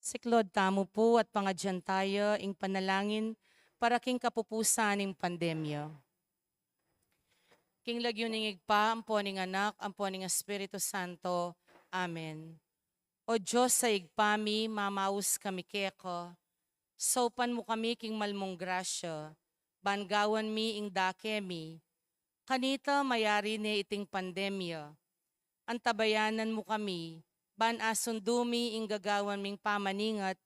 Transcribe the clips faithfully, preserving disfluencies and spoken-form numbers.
Siklaud tamu pu at pangadyan taya ing panalangin para king kapupusan ning pandemya. King lagyu ning Ibpa, ampo ning Anak, ampo ning Espiritu Santo. Amen. O Dios a Ibpa mi, mamaus kami keka, saupan mu kami king malmung grasya, ban gawan mi ing dake mi, kanita mayari ne iting pandemya. Antabayanan mu kami, ban asundu mi ing gagawan ming pamaningat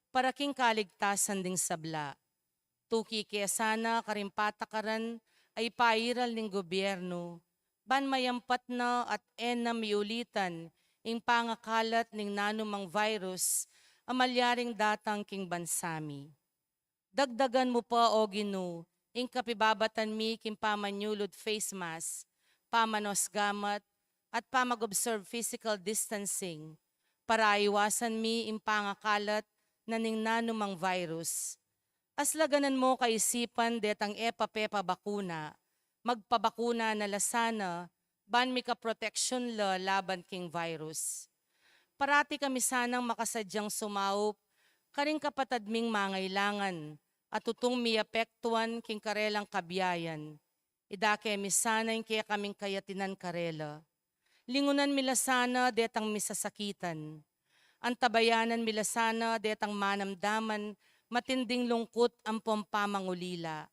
para king kaligtasan ding sabla. Tuki ke sana karing patakaran a ipairal ning gobyernu, ban mayampat na at e na miulitan ing pangakalat ning nanumang virus a malyaring datang king bansa mi. Dagdagan mu pa, O Ginu, ing kapibabatan mi king pamanyulud face mask, pamanos gamat, at pamag-observe physical distancing, para aiwasan mi ing pangakalat na ning nanumang virus. Aslaganan mu kaisipan detang e pa pepabakuna, magpabakuna na la sana, ban mika protection la laban king virus. Parati kami sanang makasadyang sumaup karing kapatad ming mangailangan, a tutung miapektuan king karelang kabiayan. Idake mi sana ing kekaming kayatinan karela. Lingunan mi la sana detang misasakitan. Antabayanan mi la sana detang manamdaman matinding lungkut ampong pamangulila.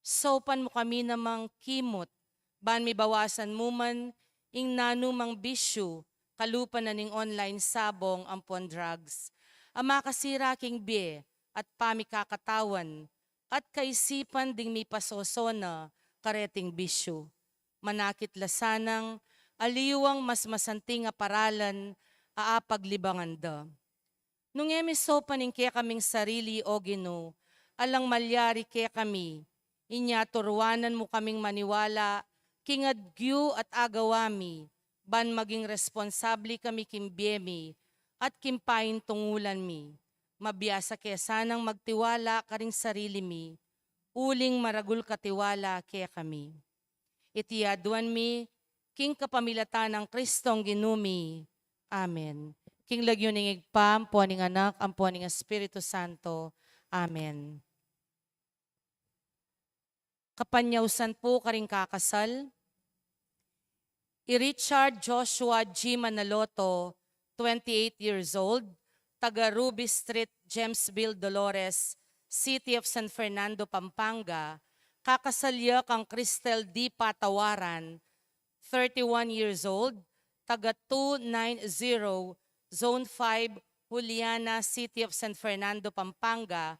Saupan mu kami namang kimut, ban mibawasan mu man ing nanumang bisyu, kalupa na ning online sabong ampon drugs, a makasira king bie at pamikakatawan, at kaisipan ding mipasosona kareting bisyu. Manakit la sanang aliwang mas masanting a paralan a apaglibangan da. Nung e mi saupan ing kekaming sarili, O Ginu, alang malyari kekami, inya turuanan mu kaming maniwala king agyu at agawa mi, ban maging responsable kami king bie mi at king paintungulan mi. Mabiasa ke sanang magtiwala karing sarili mi, uling maragul katiwala kekami. Iti aduan mi king kapamilatan nang Kristong Ginu mi. Amen. King lagyu ning Ibpa, ampo ning Anak, ampo ning Espiritu Santo. Amen. Kapanyausan pu karing kakasal. I Richard Joshua G. Manaloto, twenty-eight years old, taga Ruby Street, Jamesville, Dolores, City of San Fernando, Pampanga, kakasal ya kang Cristel D. Patawaran, thirty-one years old, taga two nine zero, Zone five, Juliana, City of San Fernando, Pampanga,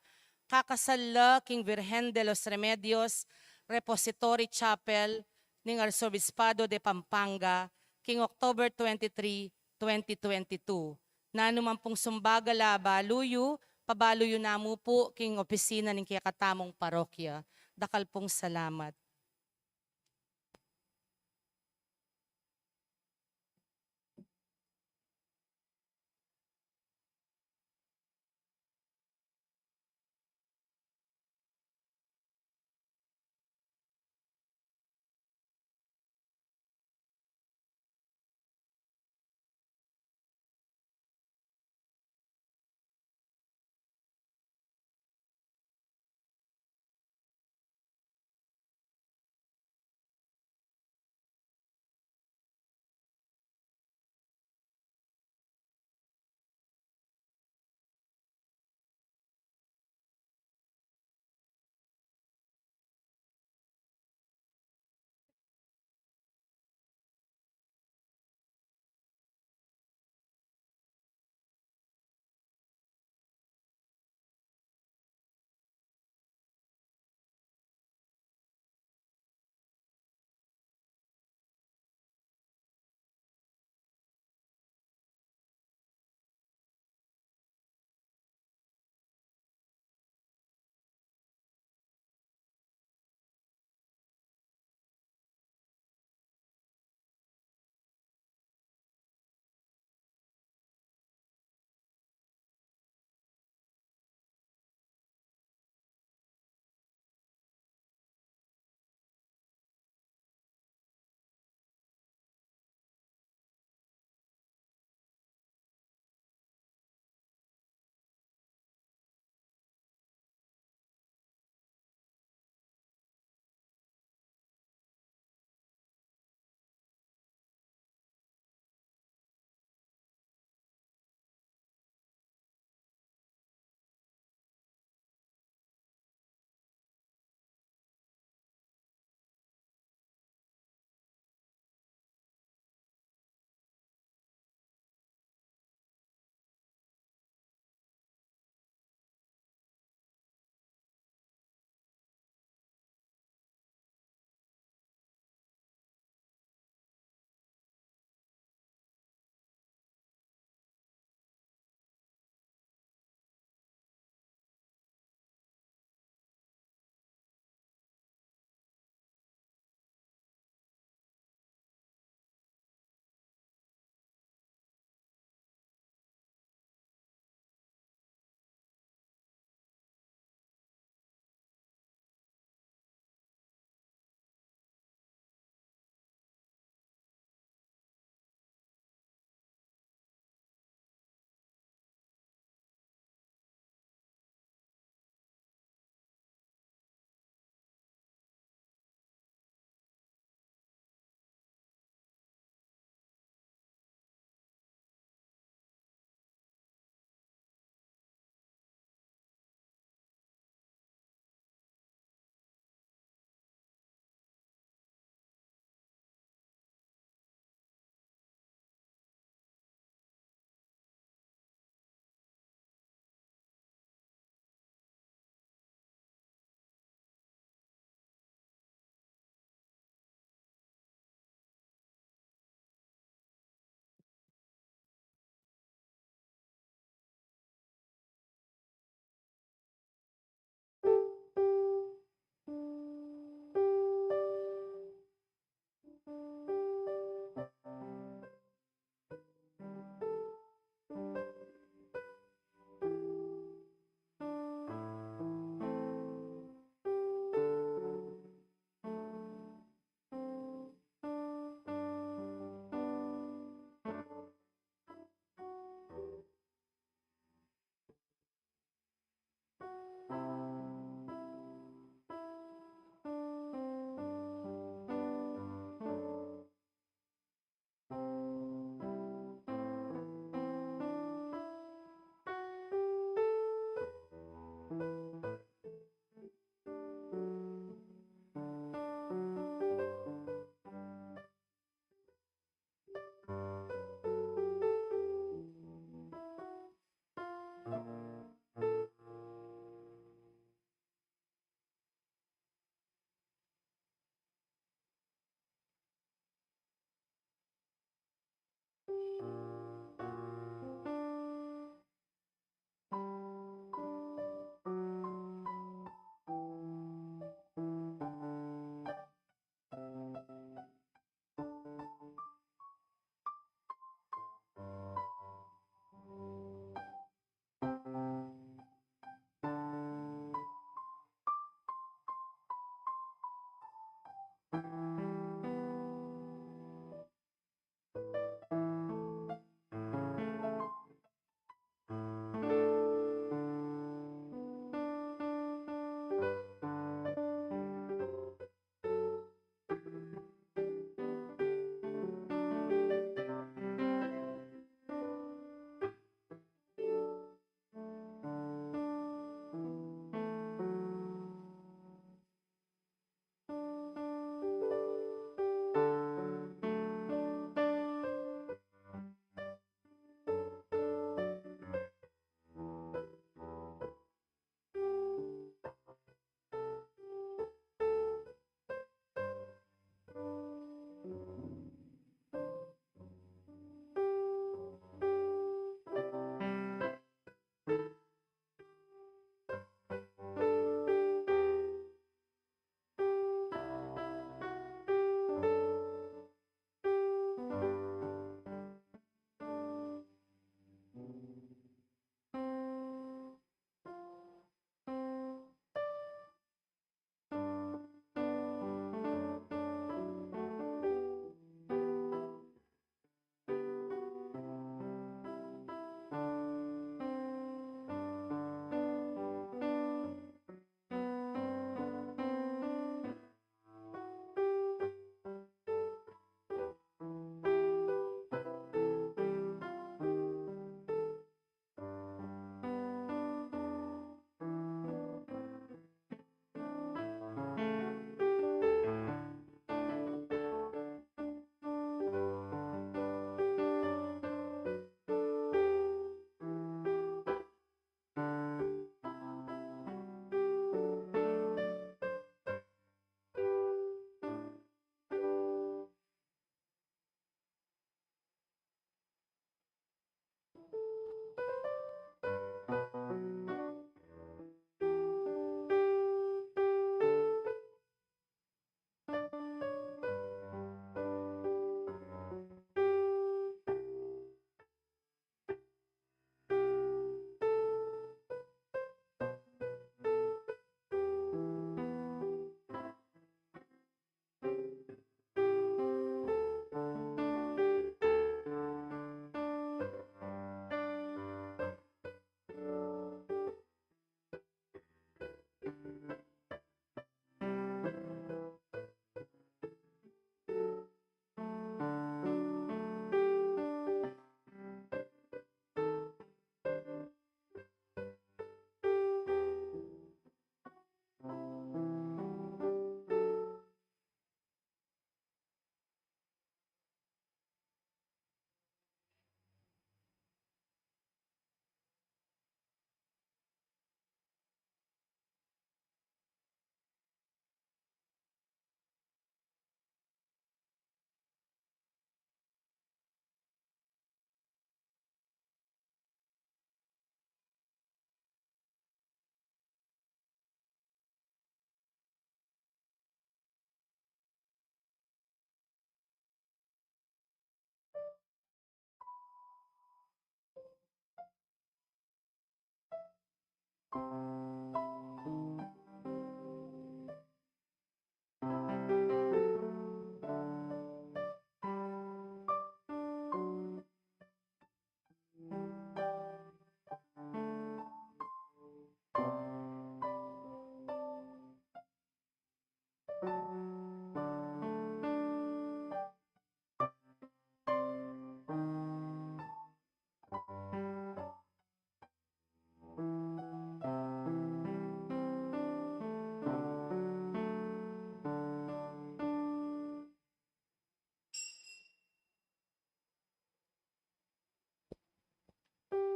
kakasal la king Virgen de los Remedios Repository Chapel ning Arzobispado de Pampanga, king October twenty-three, twenty twenty-two. Nanu man pung sumbagal a abalu yu, pabalu yu namu pu king opisina ning kekatamung parokya. Dakal pung salamat.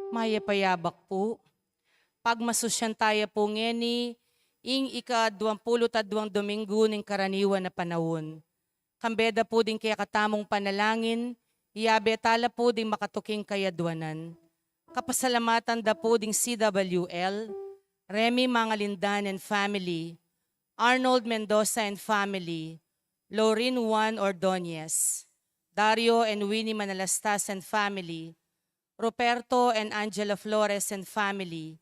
Mayap a yabak pu. Pagmasusyan taya pu ngeni ing ika-duang pulu't aduang Dominggu ning karaniwan a panaun. Kambe da pu ding kekatamung panalangin, iyabe tala pu ding makatuking kayadwanan. Kapasalamatan da pu ding C W L, Remy Mangalindan and family, Arnold Mendoza and family, Lorin Juan Ordonez, Dario and Winnie Manalastas and family, Ruperto and Angela Flores and family,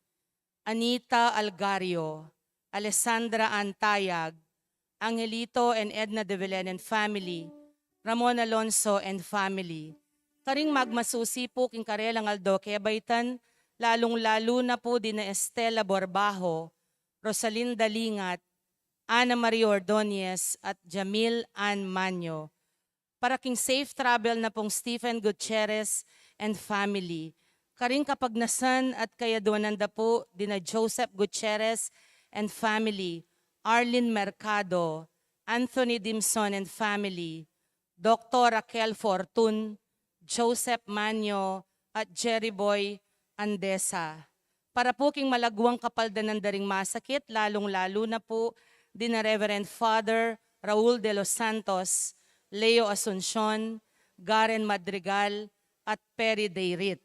Anita Algario, Alessandra Antayag, Angelito and Edna de Belen and family, Ramon Alonso and family. Karing magmasusi pu king karelang aldo kebaitan, lalung-lalu na pu dina Estela Borbajo, Rosalinda Lingat, Ana Marie Ordonez, at Jamil Ann Manyo. Para king safe travel na pung Stephen Gutierrez and family. Karing kapagnasan at kayadwanan da pu dina Joseph Gutierrez and family, Arlene Mercado, Anthony Dimson and family, Doktor Raquel Fortun, Joseph Manyo, at Jerry Boy Andesa. Para pu king malagwang kapaldanan da ring masakit, lalung-lalu na pu dina Reverend Father Raul de los Santos, Leo Asuncion, Garen Madrigal, at Perry Dayrit.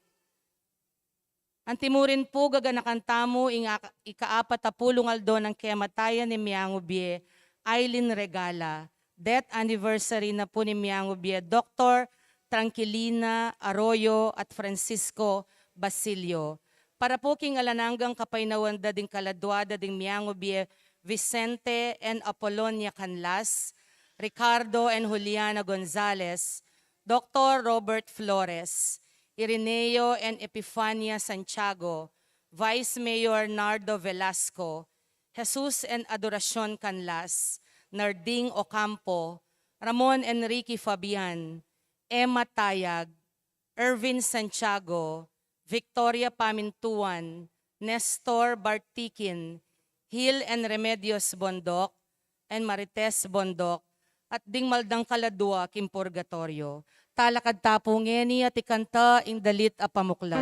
Antimurin pu gaganakan tamu ing ak-, ikaapat a pulung aldo nang kematayan ning miangubie Aileen Regala. Death anniversary na pu ning miangubie Doktor Tranquilina Arroyo at Francisco Basilio. Para pu king alang anggang kapaynawan da ding kaladua da ding miangubie Vicente and Apolonia Canlas, Ricardo and Juliana Gonzalez, Doktor Robert Flores, Ireneo and Epifania Santiago, Vice Mayor Nardo Velasco, Jesus and Adoracion Canlas, Narding Ocampo, Ramon Enrique Fabian, Emma Tayag, Ervin Santiago, Victoria Pamintuan, Nestor Bartikin, Hil and Remedios Bondoc, and Marites Bondoc, at ding maldang kaladua king purgatoryo. Talakad ta pu ngeni at ikanta ing dalit a pamuklat.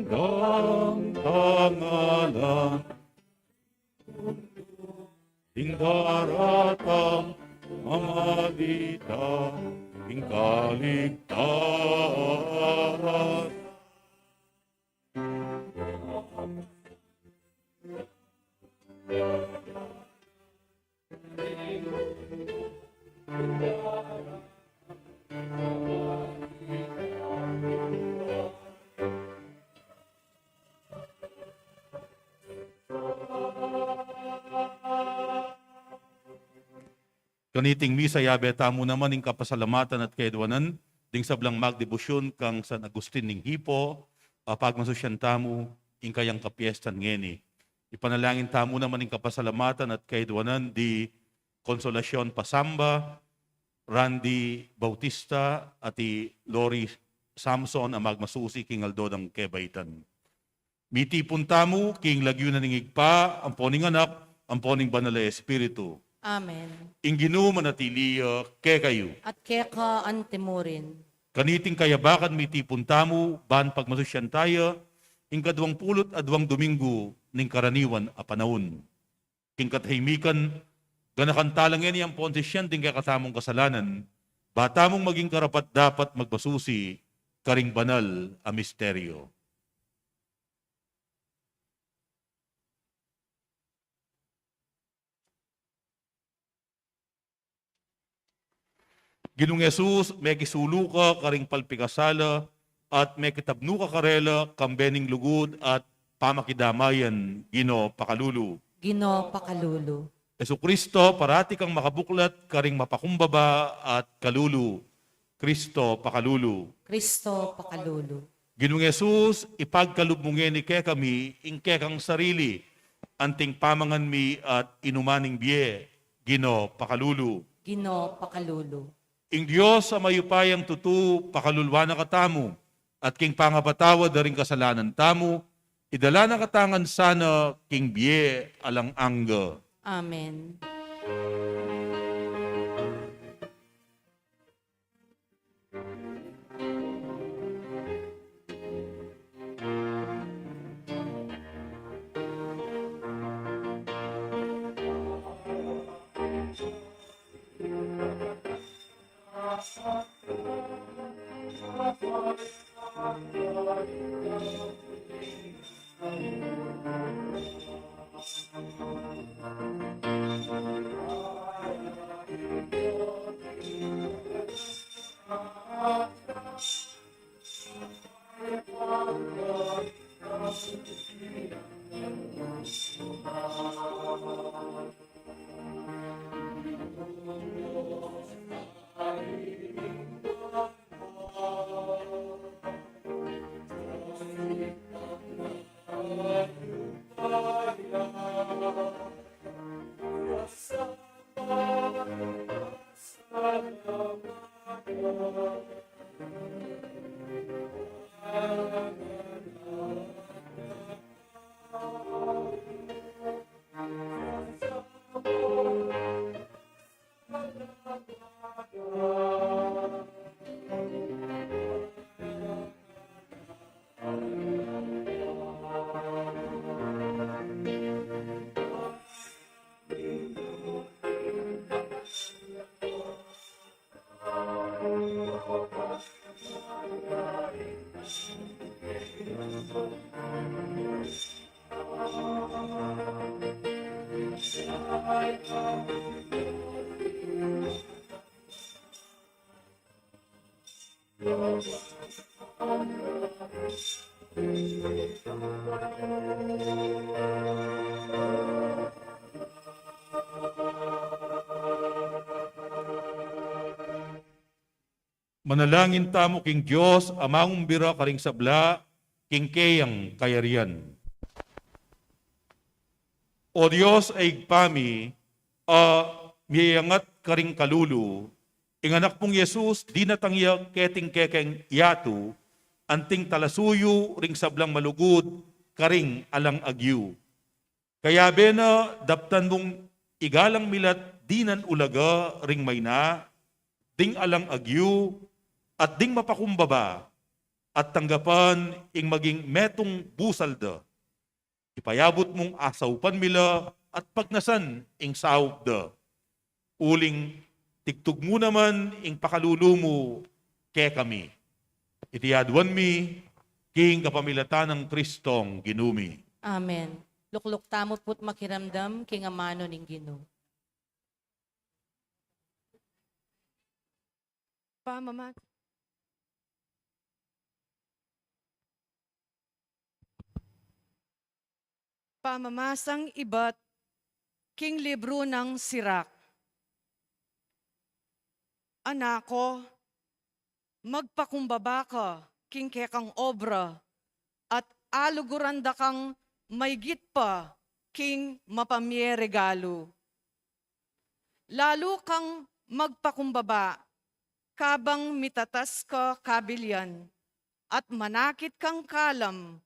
Dang tangalan, ding daratang mamalita, ding kaligtasan. Kaniting misa, yabe tamu naman ing kapasalamatan at kayadwanan ding sablang magdebosyun kang San Agustin ning Hippo, a pagmasusyan tamu ing kayang kapiestan ngeni. Ipanalangin tamu naman ing kapasalamatan at kayadwanan di Consolacion Pasamba, Randy Bautista, at i Lori Samson a magmasusi king aldo dang kebaitan. Mitipun tamu king lagyu na ning Ibpa, ampo ning Anak, ampo ning Banal a Espiritu. Amen. Ing Ginu manatili ya kekayu. At keka antimurin. Kaniting kayabakan mitipun tamu, ban pagmasusyan taya ing kaduang pulu't aduang Dominggu ning karaniwan a panaun. King katahimikan, ganakan tala ngeni ampon sisian ding kekatamung kasalanan, ba tamung maging karapat-dapat magmasusi karing banal a misteryo. Ginung Jesus, mekisulu ka karing palpikasala, at mekitabnu ka karela, kambe ning lugud at pamakidamayan, Ginu pakalulu. Ginu pakalulu. Jesucristo, parati kang makabuklat karing mapakumbaba at kalulu. Cristo pakalulu. Cristo pakalulu. Ginung Jesus, ipagkalub mu ngeni kekami ing kekang sarili, anting pamangan mi at inuman ning bie, Ginu pakalulu. Ginu pakalulu. Ing Dios a mayupayang tutu, pakaluluan na katamu, at king pangapatawad da ring kasalanan tamu, idala na katamu ngan sana king bie alang angga. Amen. Manalangin tamu king Dios a mangumbira karing sabla king keyang kayarian. O Dios a Ibpa mi, a miyayangat karing kalulu, ing Anak mung Jesus, dinatang ya keting kekeng yatu, anting talasuyu ring sablang malugud karing alang agyu. Kayabe na daptan mung igalang milat dinan ulaga ring maina, ding alang agyu, at ding mapakumbaba, at tanggapan ing maging metung busal da. Ipayabut mung asaupan mi la at pagnasan ing saup da. Uling tigtug mu naman ing pakalulu mu kekami. Iti aduan mi king kapamilatan nang Kristong Ginu mi. Amen. Lukluk tamu pu't makiramdam king amanu ning Ginu. Pamama-, pamamasang ibat king libru nang Sirak. Anak ko, magpakumbaba ka king kekang obra, at aluguran da kang maygit pa king mapamie regalu. Lalu kang magpakumbaba, kabang mitatas ka kabilian, at manakit kang kalam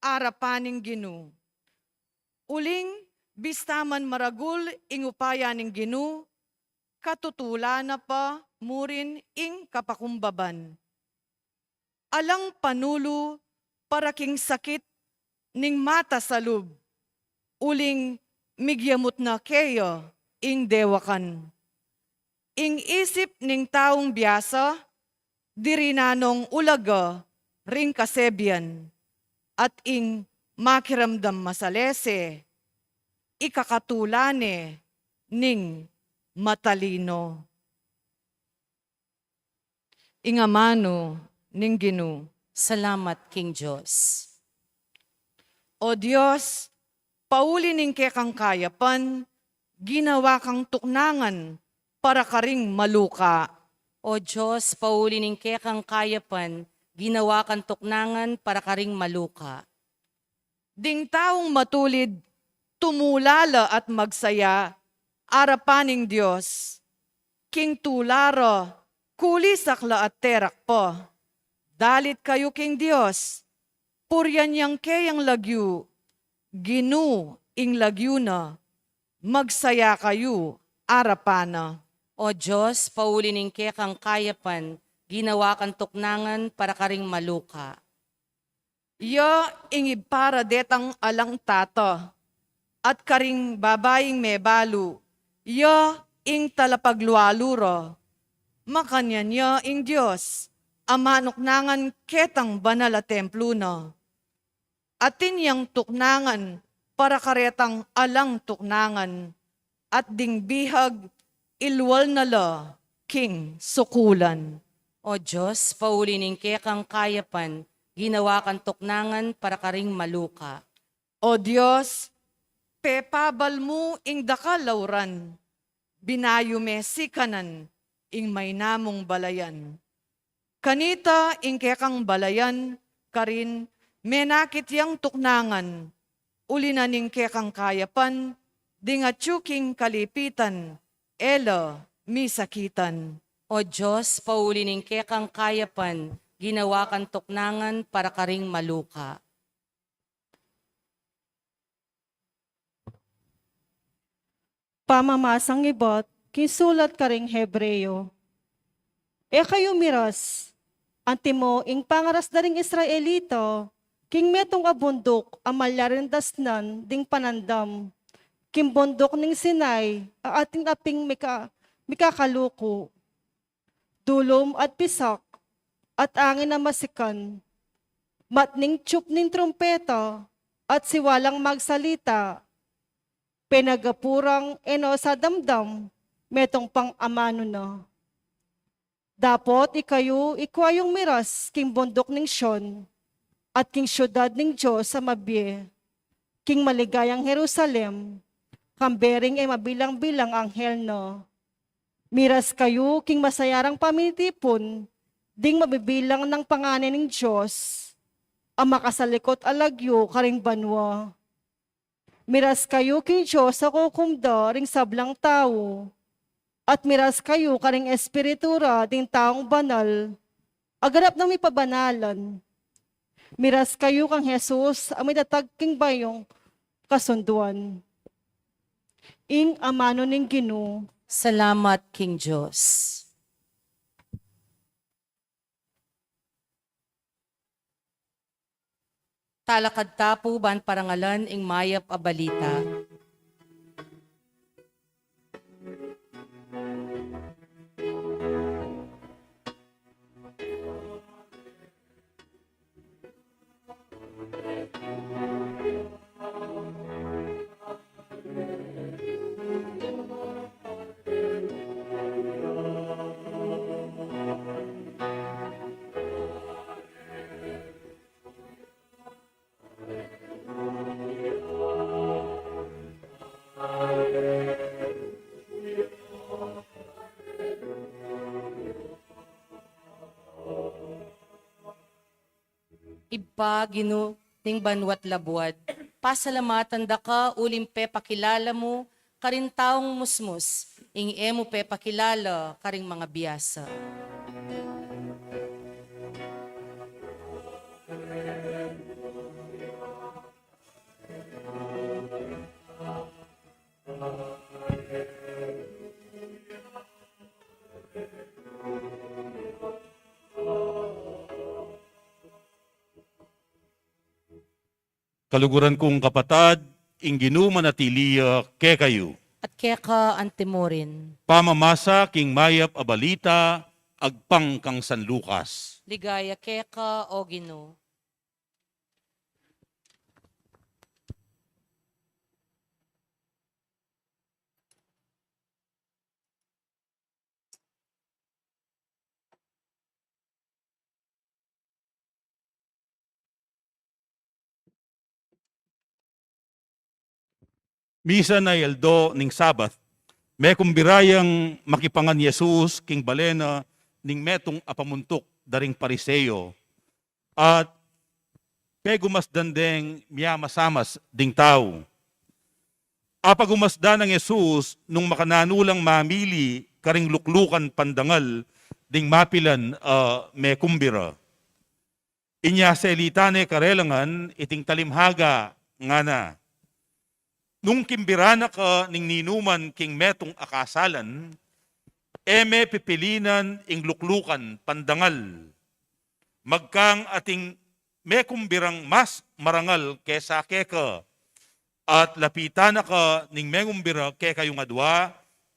arapan ning Ginu. Uling bista man maragul ing upaya ning Ginu, katutulan na pa murin ing kapakumbaban. Alang panulu para king sakit ning mata salub, uling migyamut na keya ing dewakan. Ing isip ning taung biasa, diri na nong ulaga ring kasebian, at ing makiramdam masalese, ikakatulan ne ning matalino. Ing amanu ning Ginu. Salamat king Dios. O Dios, pauli ning kekang kayapan, ginawa kang tuknangan para karing maluka. O Dios, pauli ning kekang kayapan, ginawa kang tuknangan para karing maluka. Ding taung matulid, tumula la at magsaya arapan ning Dios. King tula ra, kulisak la at terak pa. Dalit kayu king Dios, purian yang keyang lagyu, Ginu ing lagyu na, magsaya kayu arapan na. O Dios, pauli ning kekang kayapan, ginawa kang tuknangan para karing maluka. Ya ing ibpa ra detang alang tata, at karing babaing mebalu, ya ing talapaglualu ra. Makanyan ya ing Dios a manuknangan ketang banal a templu na. Atin yang tuknangan para karetang alang tuknangan, at ding bihag ilual na la king sukulan. O Dios, pauli ning kekang kayapan, ginawa kang tuknangan para karing maluka. O Dios, pepabal mu ing dakal a uran, binayu me sikanan ing maina mung balayan. Kanita ing kekang balayan karin menakit yang tuknangan, uli na ning kekang kayapan, ding atyu king kalipitan, e la misakitan. O Dios, pauli ning kekang kayapan, ginawa kang tuknangan para karing maluka. Pamamasang ibat king sulat karing Hebreo. E kayu miras, antimo ing pangaras da ring Israelita king metung a bunduk a malyaring dasnan ding panandam, king bunduk ning Sinai, a atin aping mika-, mikakaluku. Dulum at pisak, at angin a masikan, matning tiyup ning trumpeta, at siwalang magsalita, penagapu rang e no sadamdam metung pang amanu na. Dapot ikayu ikwa yung miras king bunduk ning Sion, at king siudad ning Dios a mabie, king maligayang Jerusalem, kambe ring e mabilang-bilang anghel na. Miras kayu king masayarang pamitipun ding mabibilang nang pangane ning Dios, a makasalikut a lagyu karing banua. Miras kayu king Dios a kukumda ring sablang tau, at miras kayu karing espiritu ra ding taung banal, a ganap nang mipabanalan. Miras kayu kang Jesus a mitatag king bayung kasunduan. Ing amanu ning Ginu. Salamat king Dios. Talakad ta pu ban parangalan ing mayap a balita. Ibpa, Ginu ning banua't labuad, pasalamatan da ka uling pepakilala mu karing taung musmus ing e mu pepakilala karing mangabiasa. Kaluguran kung kapatad, ing Ginu manatili ya kekayu. At keka antimurin. Pamamasa king mayap a balita agpang kang San Lucas. Ligaya keka, O Ginu. Misan a aldo ning Sabat, mekumbira yang makipangan i Jesus king bale na ning metung a pamuntuk da ring Pariseo, at pegumasdan deng miyamasamas ding tau. Apagumasdan nang Jesus nung makananu lang mamili karing luklukan pandangal ding mapilan a mekumbira. Inya selita ne karela ngan iting talimhaga, ngana: Nung kimbira na ka ning ninuman king metung a kasalan, e me pipilinan ing luklukan pandangal. Magkang ating mekumbirang mas marangal kesa keka, at lapitan na ka ning mengumbira kekayung adua,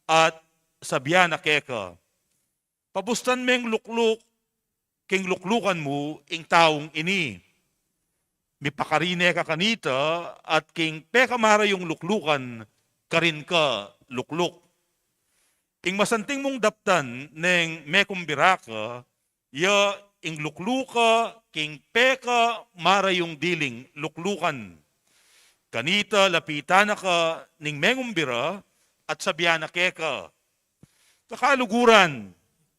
at sabian na keka: Pabustan meng lukluk king luklukan mu ing taung ini. Mipakari ne ka kanita, at king pekamarayung luklukan karin ka lukluk. Ing masanting mung daptan neng mekumbira ka, ya ing lukluka king pekamarayung diling luklukan. Kanita lapitan na ka ning mengumbira at sabian na keka: Kakaluguran,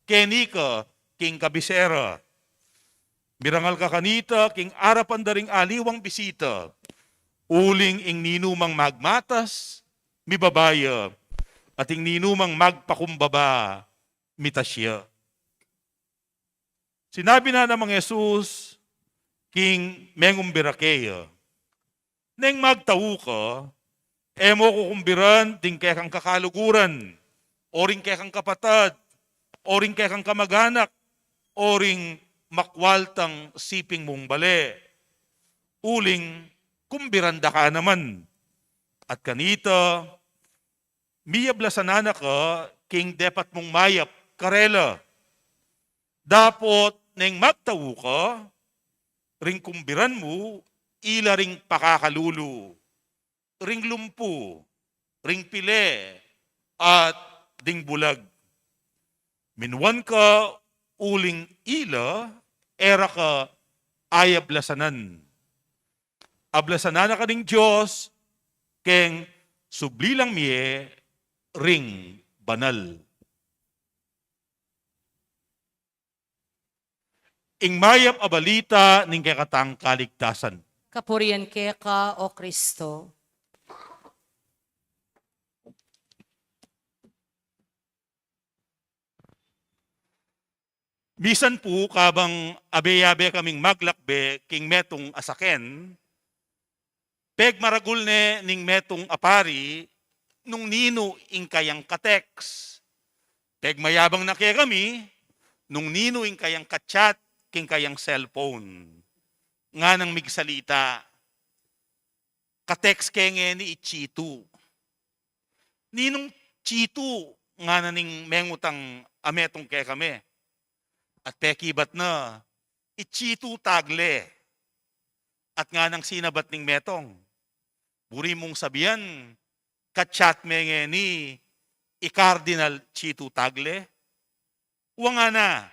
keni ka king kabisera. Mirangal ka kanita king arapan da ring aliwang bisita. Uling ing ninumang magmatas, mibaba ya, at ing ninumang magpakumbaba, mitas ya. Sinabi na namang Jesus king mengumbira keya, "Neng magtau ka, e mo kukumbiran ding kekang kakaluguran, o ring kekang kapatad, o ring kekang kamaganak, o ring makwaltang siping mung bale. Uling kumbiran da ka naman. At kanita, miyablasan na ka king depat mung mayap karela. Dapot neng magtau ka, ring kumbiran mu, ila ring pakakalulu, ring lumpu, ring pile, at ding bulag. Minuan ka uling ila, e ra ka ayablasanan. Ablasanan na ka ning Dios, keng subli lang mie ring banal." Ing mayap a balita ning kekatang kaligtasan. Kapurian keka, O Kristo. Misan pu, kabang abe-abe kaming maglakbe king metung a saken, pegmaragul ne ning metung a pari nung ninu ing kayang ka-text. Pegmayabang na kekami nung ninu ing kayang ka-chat king kayang cellphone. Nganang migsalita, "Ka-text ke ngeni i Chitu." "Ninung Chitu?" ngana ning mengutang a metung kekami. At pekibat na, "I Chitu Tagle." At nganang sinabat ning metung, "Buri mung sabian, ka-chat me ngeni i Cardinal Chitu Tagle?" "Wa," ngana,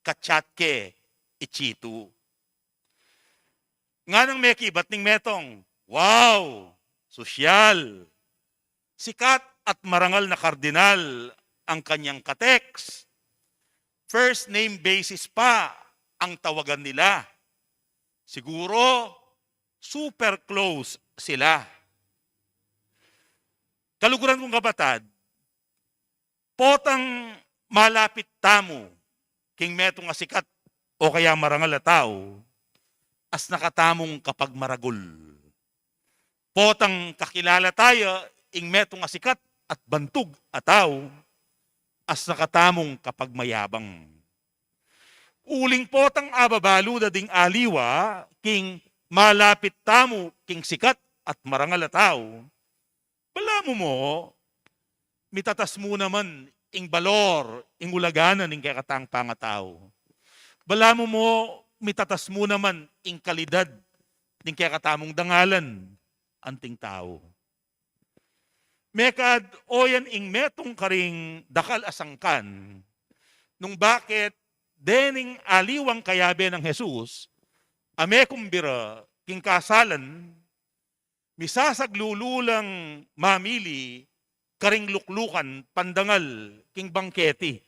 "ka-chat ke i Chitu." Nganang mekibat ning metung, "Wow! Sosyal! Sikat at marangal na kardinal ang kanyang ka-text. First name basis pa ang tawagan nila. Siguro, super close sila." Kaluguran kung kapatad, potang malapit tamu king metung a sikat o kaya marangal a tau, asna katamung kapagmaragul. Potang kakilala taya ing metung a sikat at bantug a tau, asna katamung kapagmayabang. Uling potang ababalu da ding aliwa king malapit tamu king sikat at marangal a tau, balamu mo, mitatas mu naman ing balor, ing ulaga na ning kekatang pangatau. Balamu mo, mitatas mu naman ing kalidad ning kekatamung dangalan anting tau. Mekad, oyan ing metung karing dakal a sangkan nung bakit dening aliwang kayabe nang Jesus a mekumbira king kasalan, misasaglulu lang mamili karing luklukan pandangal king bangketi.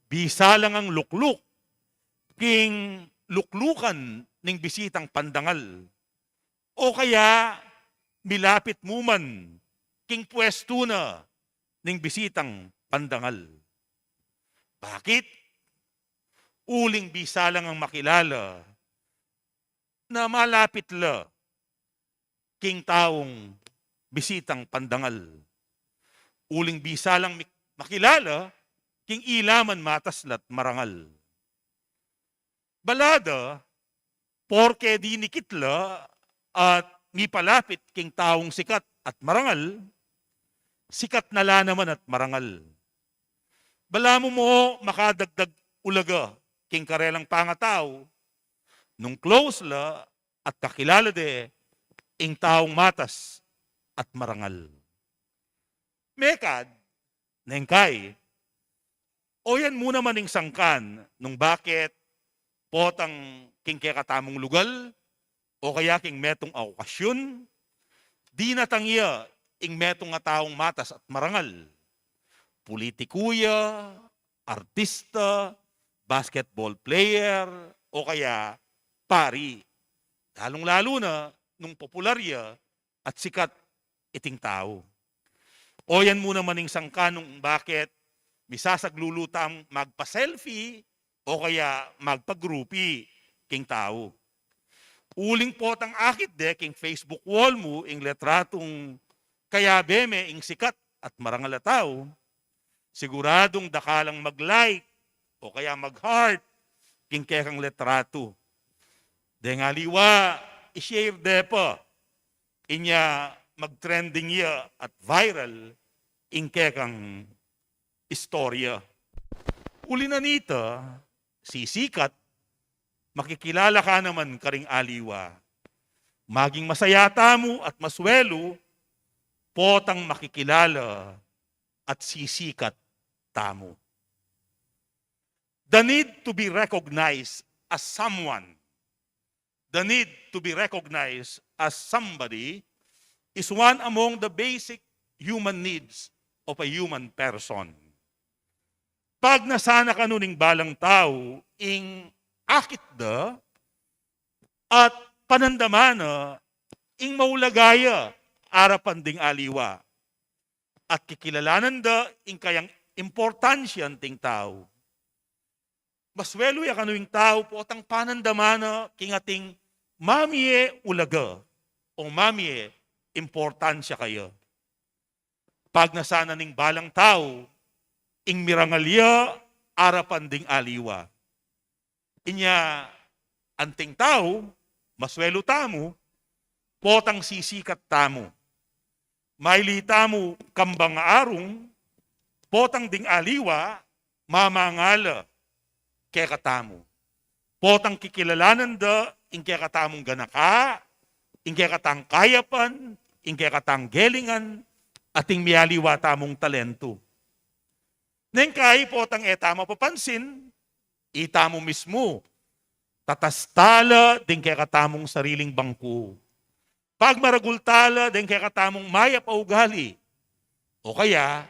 Bisa lang ang lukluk king luklukan ning bisitang pandangal. O kaya, milapit mu man king pwestu na ning bisitang pandangal. Bakit? Uling bisa lang ang makilala na malapit la king taung bisitang pandangal. Uling bisa lang mi-, makilala king ila man matas la't marangal. Bala da, porke dinikit la at mipalapit king taung sikat at marangal, sikat na la naman at marangal. Balamu mo makadagdag ulaga king karelang pangatau, nung close la at kakilala de ing taung matas at marangal. Mekad, neng kai, oyan mu naman ing sangkan nung bakit potang king kekatamung lugal o kaya king metung a okasyun, dinatang ya ing metung a taung matas at marangal. Pulitiku ya, artista, basketball player, o kaya pari. Lalung-lalu na nung popular ya at sikat iting tau. Oyan mu naman ing sangkan nung bakit misasaglulu tang magpa-selfie o kaya magpa-groupie king tau. Uling potang akit de king Facebook wall mu ing letratung kayabe me ing sikat at marangal a tau, siguradung dakalang mag-like o kaya mag-heart king kekang letratu. Deng aliwa, i-share de pa, inya mag-trending ya at viral ing kekang istorya. Uli na nita, sisikat, makikilala ka naman karing aliwa. Maging masaya tamu at maswelu, potang makikilala at sisikat tamu. The need to be recognized as someone, the need to be recognized as somebody is one among the basic human needs of a human person. Pagnasan na kanu ning balang tau ing akit da at panandaman na ing maulaga ya arapan ding aliwa at kikilalanan da ing kayang importansya anting tau. Maswelu ya kanu ing tau potang panandaman na king ating mamie ulaga o mamie importansya kaya. Pagnasan na ning balang tau ing mirangal ya arapan ding aliwa. Inya anting tau, maswelu tamu, potang sisikat tamu. Maili tamu kambang arung, potang ding aliwa mamangal kekatamu. Potang kikilalanan da ing kekatamung ganaka, ing kekatang kayapan, ing kekatang gelingan, at ing mialiwa tamung talentu. Neng kai potang e tamu papansin, itamu mismu, tatas tala ding kekatamung sariling bangku. Pagmaragul tala ding kekatamung mayap a ugali. O kaya,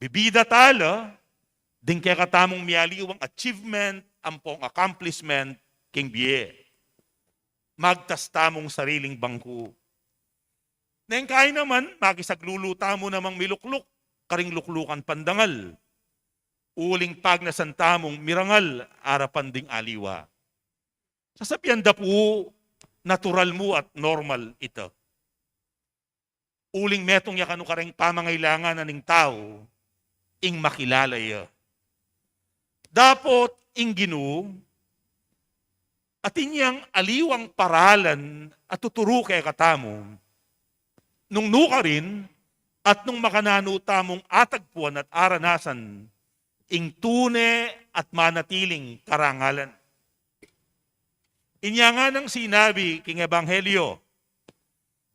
bibida tala ding kekatamung mialiwang achievement ampong accomplishment king bie. Magtas tamung sariling bangku. Neng kai naman, makisaglulu tamu namang milukluk karing luklukan pandangal. Uling pagnasan tamung mirangal arapan ding aliwa. Sasabian da pu, natural mu at normal ita. Uling metung ya kanu kareng pamangailangan na ning tau ing makilala ya. Dapot ing Ginu, atin yang aliwang paralan a tuturu kekatamu, nung nukarin at nung makananu tamung atagpuan at aranasan ing tune at manatiling karangalan. Inya nganang sinabi king Ebanghelyo,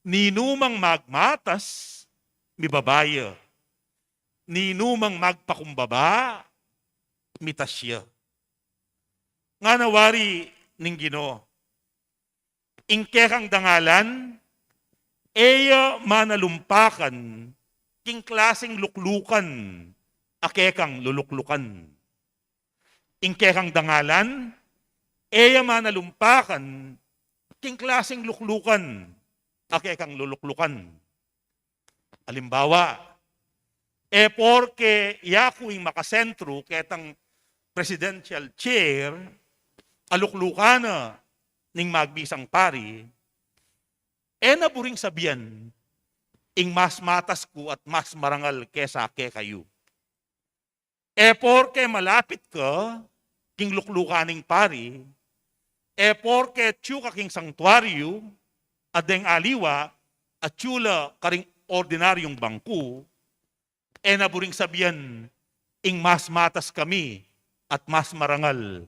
ninumang magmatas, mibaba ya. Ninumang magpakumbaba, mitas ya. Ngana wari ning Ginu, ing kekang dangalan, e ya manalumpakan king klasing luklukan a kekang luluklukan. Ing kekang dangalan, e ya manalumpakan king klasing luklukan a kekang luluklukan. Alimbawa, e porke yaku ing makasentru ketang presidential chair, aluklukan na ning magbisang pari, e na buring sabian ing mas matas ku at mas marangal kesa kekayu. E porke malapit ka king luklukan ning pari, e porke atyu ka king sangtuaryu, a deng aliwa atyu la karing ordinaryung bangku, e na buring sabian ing mas matas kami at mas marangal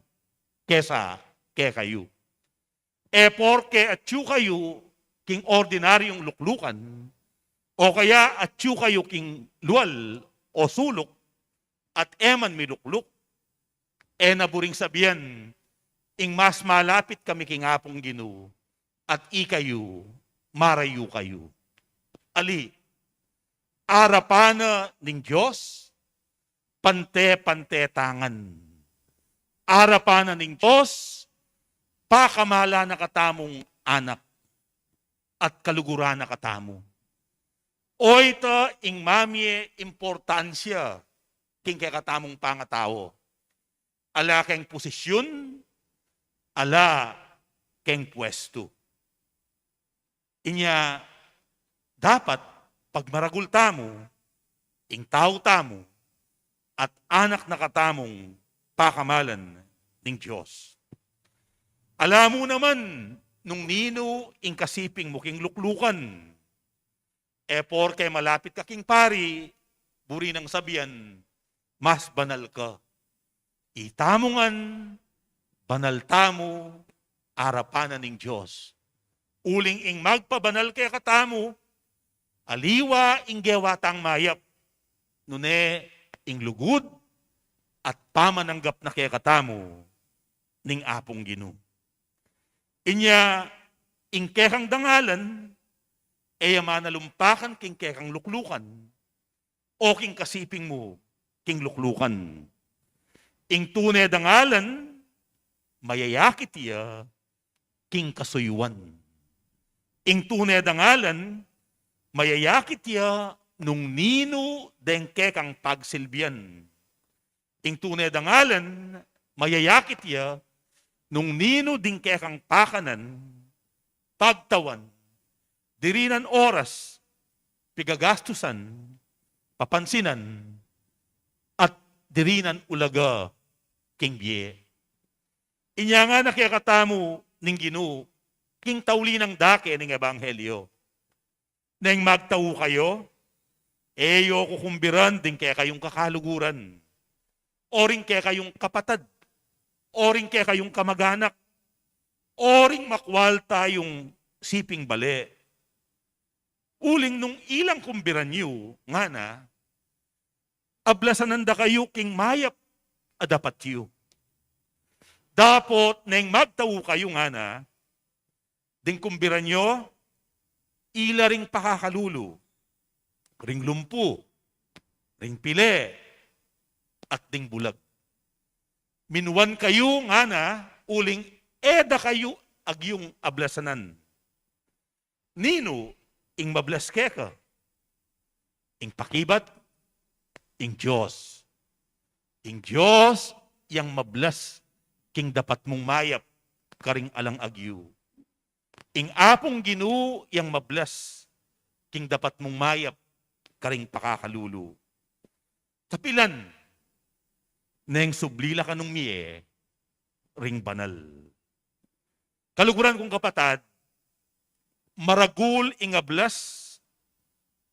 kesa kekayu. E porke atyu kayu king ordinaryung luklukan, o kaya atyu kayu king lual o suluk, at e man milukluk, e na buring sabian ing mas malapit kami king Apung Ginu, at ikayu, marayu kayu. Ali, arapan na ning Dios, pante-pante tangan. Arapan na ning Dios, pakamalan na katamung anak, at kaluguran na katamu. O ita ing mamie importansya king kekatamung pangatau. Ala keng posisyun, ala keng pwestu. Inya, dapat pagmaragul tamu ing tau tamu at anak na katamung pakamalan ning Dios. Ala mu naman nung ninu ing kasiping mu king luklukan. E porke malapit ka king pari, buri nang sabian, mas banal ka. Itamu ngan, banal tamu arapan na ning Dios. Uling ing magpabanal kekatamu, aliwa ing gewa tang mayap, nune ing lugud at pamananggap na kekatamu ning Apung Ginu. Inya, ing kekang dangalan, e ya manalumpakan king kekang luklukan, o king kasiping mu king luklukan. Ing tune dangalan, mayayakit ya king kasuyuan. Ing tune dangalan, mayayakit ya nung ninu deng kekang pagsilbian. Ing tune dangalan, mayayakit ya nung ninu ding kekang pakanan, pagtawan, dirinan oras, pigagastusan, papansinan, at dirinan ulaga king bie. Inya ngana kekatamu ning Ginu king tauli nang dake ning ebanghelyo. Neng magtau kayu, e yu kukumbiran ding kekayung kakaluguran, o ring kekayung kapatad, o ring kekayung kamaganak, o ring makwal tayung siping bale. Uling nung ilang kumbiran yu, ngana, ablasanan da kayu king mayap a dapat yu. Dapot neng magtau kayu, ngana, ding kumbiran yu, ila ring pakakalulu, ring lumpu, ring pile, at ding bulag. Minuan kayu, ngana, uling e da kayu agyung ablasanan. Ninu ing mablas keka? Ing pakibat, ing Dios. Ing Dios yang mablas king dapat mung mayap karing alang agyu. Ing Apung Ginu yang mablas king dapat mung mayap karing pakakalulu. Kapilan, neng subli la kanung mie ring banal. Kaluguran kung kapatad, maragul ing ablas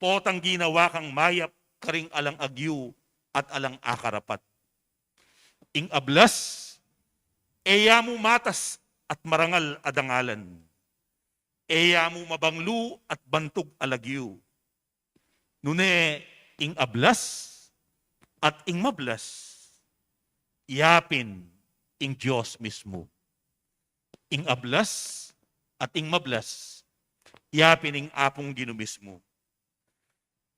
potang ginawa kang mayap karing alang agyu at alang akarapat. Ing ablas, e ya mu matas at marangal a dangalan. E ya mu mabanglu at bantug a lagyu. Nune ing ablas at ing mablas, yapin ing Dios mismu. Ing ablas at ing mablas, yapin ing Apung Ginu mismu.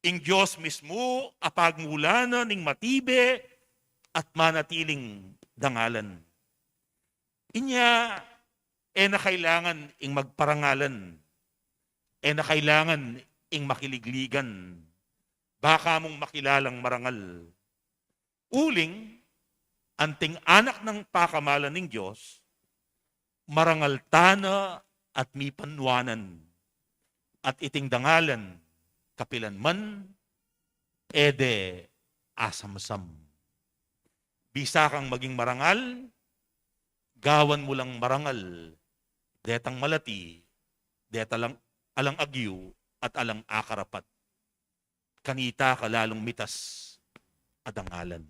Ing Dios mismu a pagmula na ning matibe at manatiling dangalan. Inya, e na kailangan ing magparangalan. E na kailangan ing makiligligan. Baka mung makilalang marangal. Uling, anting anak nang pakamalan ning Dios, marangal tana at mipanwanan. At iting dangalan, kapilan man, e de asamsam. Bisa kang maging marangal, gawan mu lang marangal detang malati, detang alang agyu, at alang akarapat. Kanita ka lalung mitas a dangalan.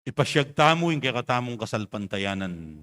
Ipasiag tamu ing kekatamung kasalpantayanan.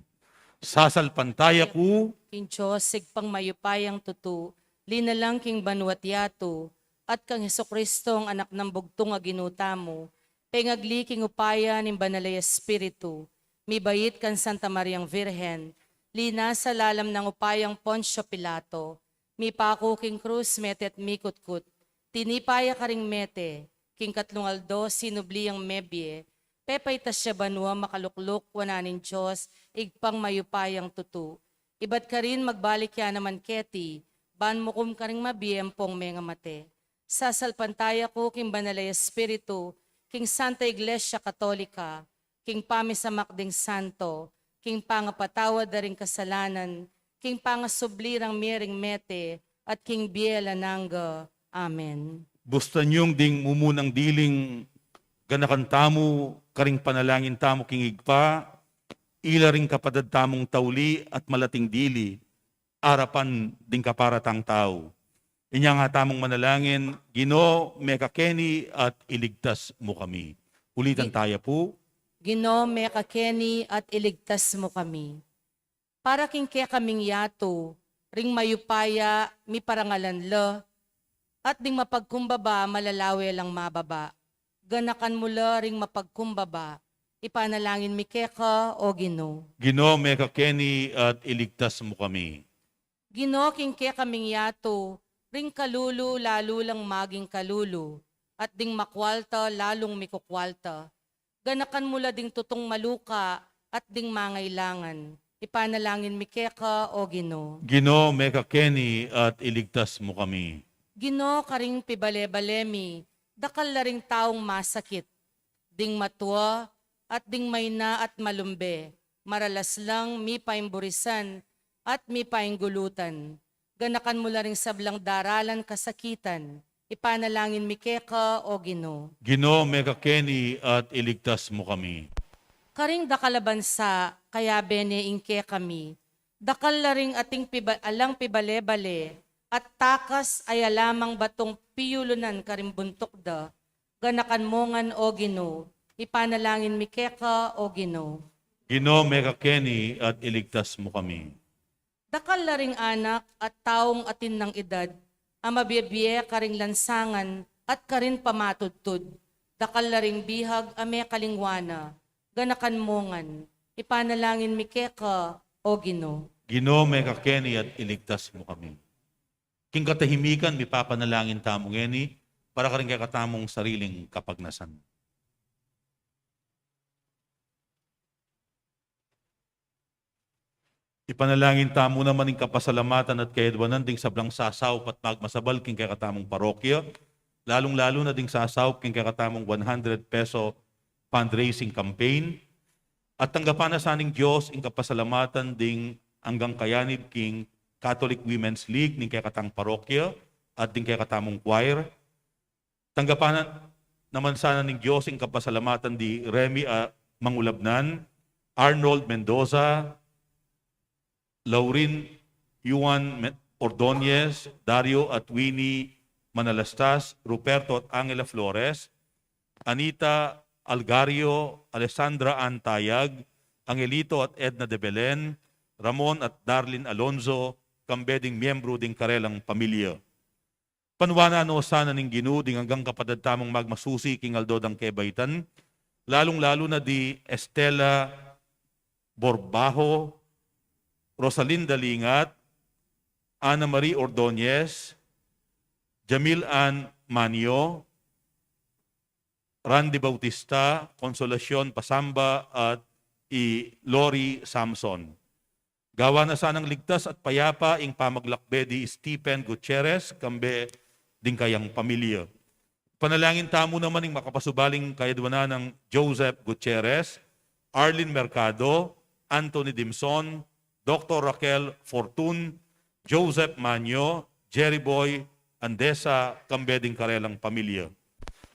Sasalpantaya ku king Dios, Ibpang mayupayang tutu, linalang king banua't yatu, at kang Jesucristo, Anak nang bugtung a Ginu tamu, pengagli king upaya ning Banal a Espiritu, mibait kang Santa Mariang Virgen, linasa lalam nang upayang Poncio Pilato, Mipaku king krus, mete at mikutkut. Tinipa ya karing mete, king katlung aldo sinubli yang mebie, pepaitas ya banua, makalukluk wanan ning Dios, Ibpang mayupayang tutu. Ibat karin magbalik ya naman keti, ban mukum karing mabie ampong mengamate. Sasalpantaya ku king Banal a Espiritu, king Santa Iglesia Katolika, king pamisamak ding santo, king pangapatawad da ring kasalanan, king pangasubli rang mie ring mete, at king bie alang angga. Amen. Bustan yung ding mumunang diling ganakan tamu karing panalangin tamu king Ibpa, ila ring kapatad tamung tauli at malating dili, arapan ding kaparatang tau. Inya nga tamung manalangin, Ginu, mekakeni at iligtas mu kami. Ulitan Gi- taya pu. Ginu, mekakeni at iligtas mu kami. Para king kekaming yatu, ring mayupaya miparangalan la, at ding mapagkumbaba malalawe lang mababa. Ganakan mu la ring mapagkumbaba. Ipanalangin mi keka, o Ginu. Ginu, mekakeni at iligtas mu kami. Ginu, king kekaming yatu, ring kalulu lalu lang maging kalulu, at ding makwalta lalung mikukwalta. Ganakan mu la ding tutung maluka at ding mangailangan. Ipanalangin mi keka, o Ginu. Ginu, mekakeni at iligtas mu kami. Ginu, karing pibale-bale mi, dakal la ring taung masakit, ding matua, at ding maina at malumbe, maralas lang, mipaimburisan, at mipainggulutan. Ganakan mu la ring sablang daralan kasakitan. Ipanalangin mi keka, o Ginu. Ginu, mekakeni at iligtas mu kami. Karing dakal a bansa, kayabe ne ing kekami. Dakal la ring ating piba-, alang pibale-bale, at takas a ya lamang batung piyulunan karing buntuk da. Ganakan mu ngan, o Ginu. Ipanalangin mi keka, o Ginu. Ginu, mekakeni at iligtas mu kami. Dakal la ring anak at taung atin nang edad, a mabie-bie karing lansangan at karin pamatudtud. Dakal la ring bihag a mekalingwa na. Ganakan mu ngan. Ipanalangin mi keka, o Ginu. Ginu, mekakeni at iligtas mu kami. King katahimikan, mipapanalangin tamu ngeni para karing kekatamung sariling kapagnasan. Ipanalangin tamu naman ing kapasalamatan at kayadwanan ding sablang sasaup at magmasabal king kekatamung parokya, lalung-lalu na ding sasaup king kekatamung one hundred peso fundraising campaign. At tanggapan na sa ning Dios ing kapasalamatan ding anggang kayanib king Catholic Women's League ning kekatang parokya at ding kekatamung choir. Tanggapan na naman sana ning Dios ing kapasalamatan di Remy a Mangulabnan, Arnold Mendoza, Laurin Yuan Me-, Ordonez, Dario at Winnie Manalastas, Ruperto at Angela Flores, Anita Algario, Alessandra Antayag, Angelito at Edna de Belen, Ramon at Darlene Alonzo, kambe ding miyembru ding karelang pamilya. Panuanan no sana ning Ginu ding anggang kapatad tamung magmasusi king aldo dang kebaitan, lalung-lalu na di Estela Borbajo, Rosalinda Lingat, Ana Marie Ordonez, Jamil Ann Manio, Randy Bautista, Consolacion Pasamba, at i Lori Samson. Gawa na sanang ligtas at payapa ing pamaglakbe di Stephen Gutierrez kambe ding kayang pamilya. Panalangin tamu naman ing makapasubaling kayadwanan nang Joseph Gutierrez, Arlene Mercado, Anthony Dimson, Doktor Raquel Fortun, Joseph Manyo, Jerry Boy Andesa, kambe ding karelang pamilya.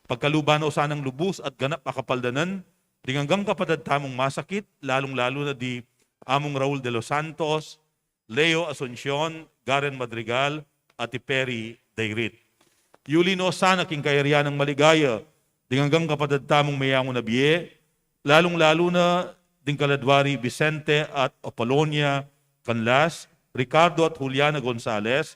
Pagkaluban no sanang lubus at ganap a kapaldanan ding anggang kapatad tamung masakit, lalung-lalu na di Among Raul de los Santos, Leo Asuncion, Garen Madrigal, at i Perry Dairit. Yuli no sana king kayarian nang maligaya ding anggang kapatad tamung meyangu na bie, lalung-lalu na ding kaladwari Vicente at Apolonia Canlas, Ricardo at Juliana Gonzalez,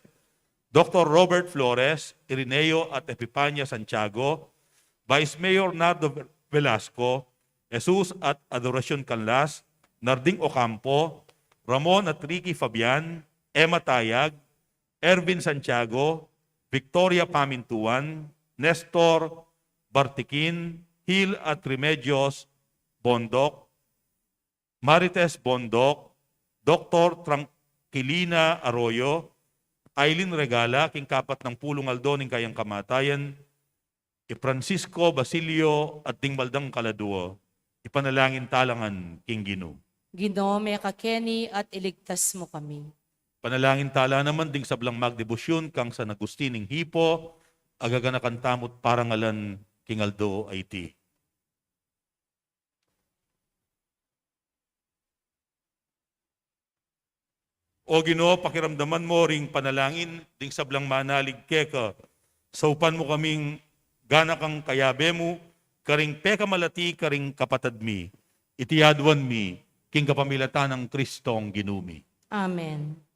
Doktor Robert Flores, Irineo at Epipania Santiago, Vice Mayor Nardo Velasco, Jesus at Adoracion Canlas, Narding Ocampo, Ramon at Ricky Fabian, Emma Tayag, Ervin Santiago, Victoria Pamintuan, Nestor Bartikin, Hil at Remedios Bondoc, Marites Bondoc, Doktor Tranquilina Arroyo, Aileen Regala, king kapat nang pulung aldo ning kayang kamatayan, i Francisco Basilio at ding baldang kaladua, ipanalangin tala ngan king Ginu. Ginu, mekakeni at iligtas mu kami. Panalangin tala naman ding sablang magdebosyun kang San Agustin ning Hippo, a gaganakan tamu't parangalan king aldo a iti. O Ginu, pakiramdaman mu ring panalangin ding sablang manalig keka. Saupan mu kaming ganakang kayabe mu, karing pekamalati karing kapatad mi. Iti aduan mi, king kapamilatan nang Kristong Ginu mi. Amen.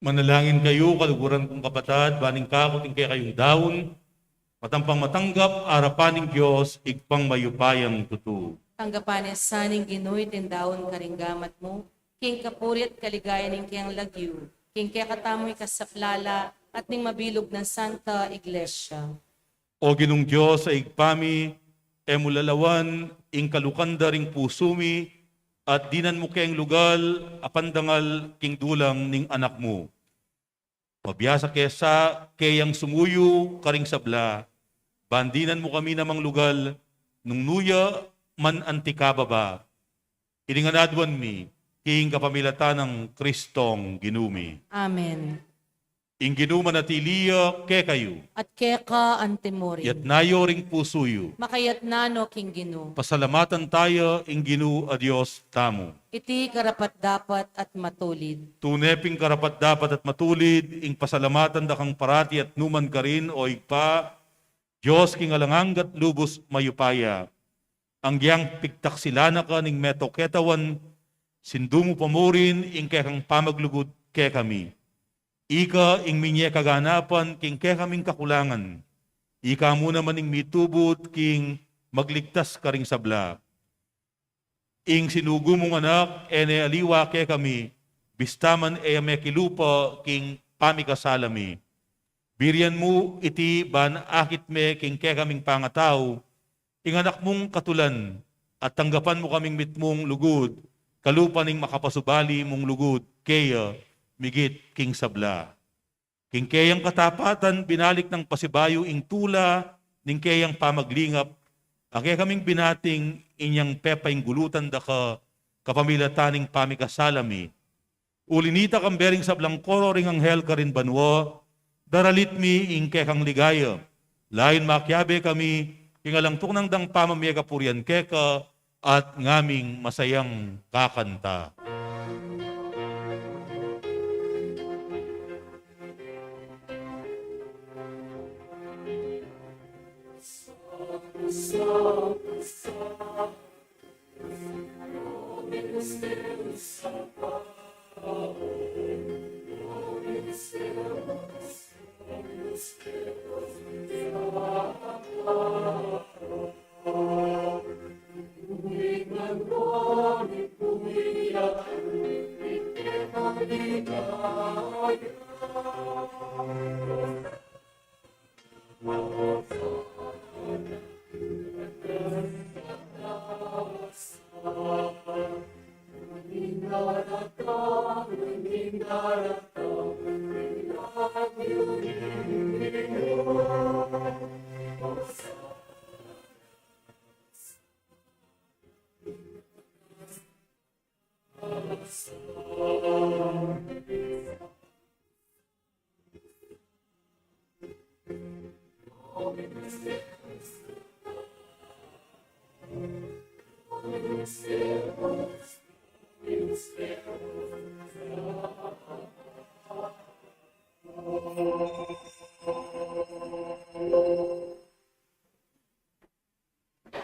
Manalangin kayu, kaluguran kung kapatad, ban ing kaku at ing kekayung daun, matampang matanggap arapan ning Dios, Ibpang mayupayang tutu. Tanggapan na sa ning Ginu iting daun karing gamat mu, king kapurian at kaligayan ning kayang lagyu, king kekatamung ikasaplala at ning mabilug nang Santa Iglesia. O Ginung Dios a Ibpa mi, e mu lalawan ing kalukan da ring pusu mi, at dinan mu keng lugal a pandangal king dulang ning Anak mu. Pabiasa ke sa keyang sumuyu karing sabla, ban dinan mu kami namang lugal nung nu ya man anti kababa. Ini ngan aduan mi, king kapamilatan nang Kristong Ginu mi. Amen. Ing Ginu manatili ya kekayu. At keka antimurin. Iyatas yu ring pusu yu. Makayatas no king Ginu. Pasalamatan taya ing Ginu a Dios tamu. Iti karapat-dapat at matulid. Tune pin karapat-dapat at matulid, ing pasalamatan da kang parati at nukarin man, O Ibpa, Dios king alang angga at lubus mayupaya. Agyang pigtaksilan na ka ning meto ketawan, sindu mu pa murin ing kekang pamaglugud kekami. Ika ing minye kaganapan king kekaming kakulangan. Ika mu naman ing mitubud king magligtas karing sabla. Ing sinugu mung Anak, e ne aliwa kekami, bista man e ya mekilupa king pamikasala mi. Birian mu iti ban akit me king kekaming pangatau, ing Anak mung katulan, at tanggapan mu kaming mitmung lugud, kalupa ning makapasubali mung lugud keya, migit king sabla. King keyang katapatan, binalik nang pasibayu ing tula ning keyang pamaglingap, a kekaming binating inyang pepainggulutan da ka kapamilatan ning pamikasala mi. Uli nita, kambe ring sablang koro ring anghel karin banua, daralit mi ing kekang ligaya. Layun makiabe kami, king alang tuknang dang pamamie kapurian keka, at ngaming masayang kakanta.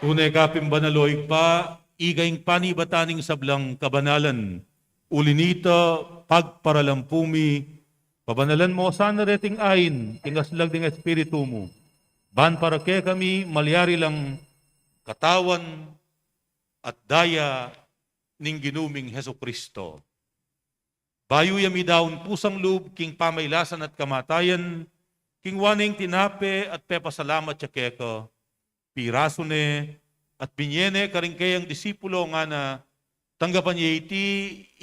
Tune ka pin banal, o Ibpa, ika ing panibatan ning sablang kabanalan. Uli nita, pagparalampu mi, pabanalan mu sana reting ain king aslag ning Espiritu mu, ban para kekami malyari lang katawan at daya ning Ginu ming Jesucristo. Bayu ya midaun pusang lub king pamailasan at kamatayan, kingwa ne ing tinape at pepasalamat ya keka, pirasu ne, at binye ne karing keyang disipulo, ngana, tanggapan ye iti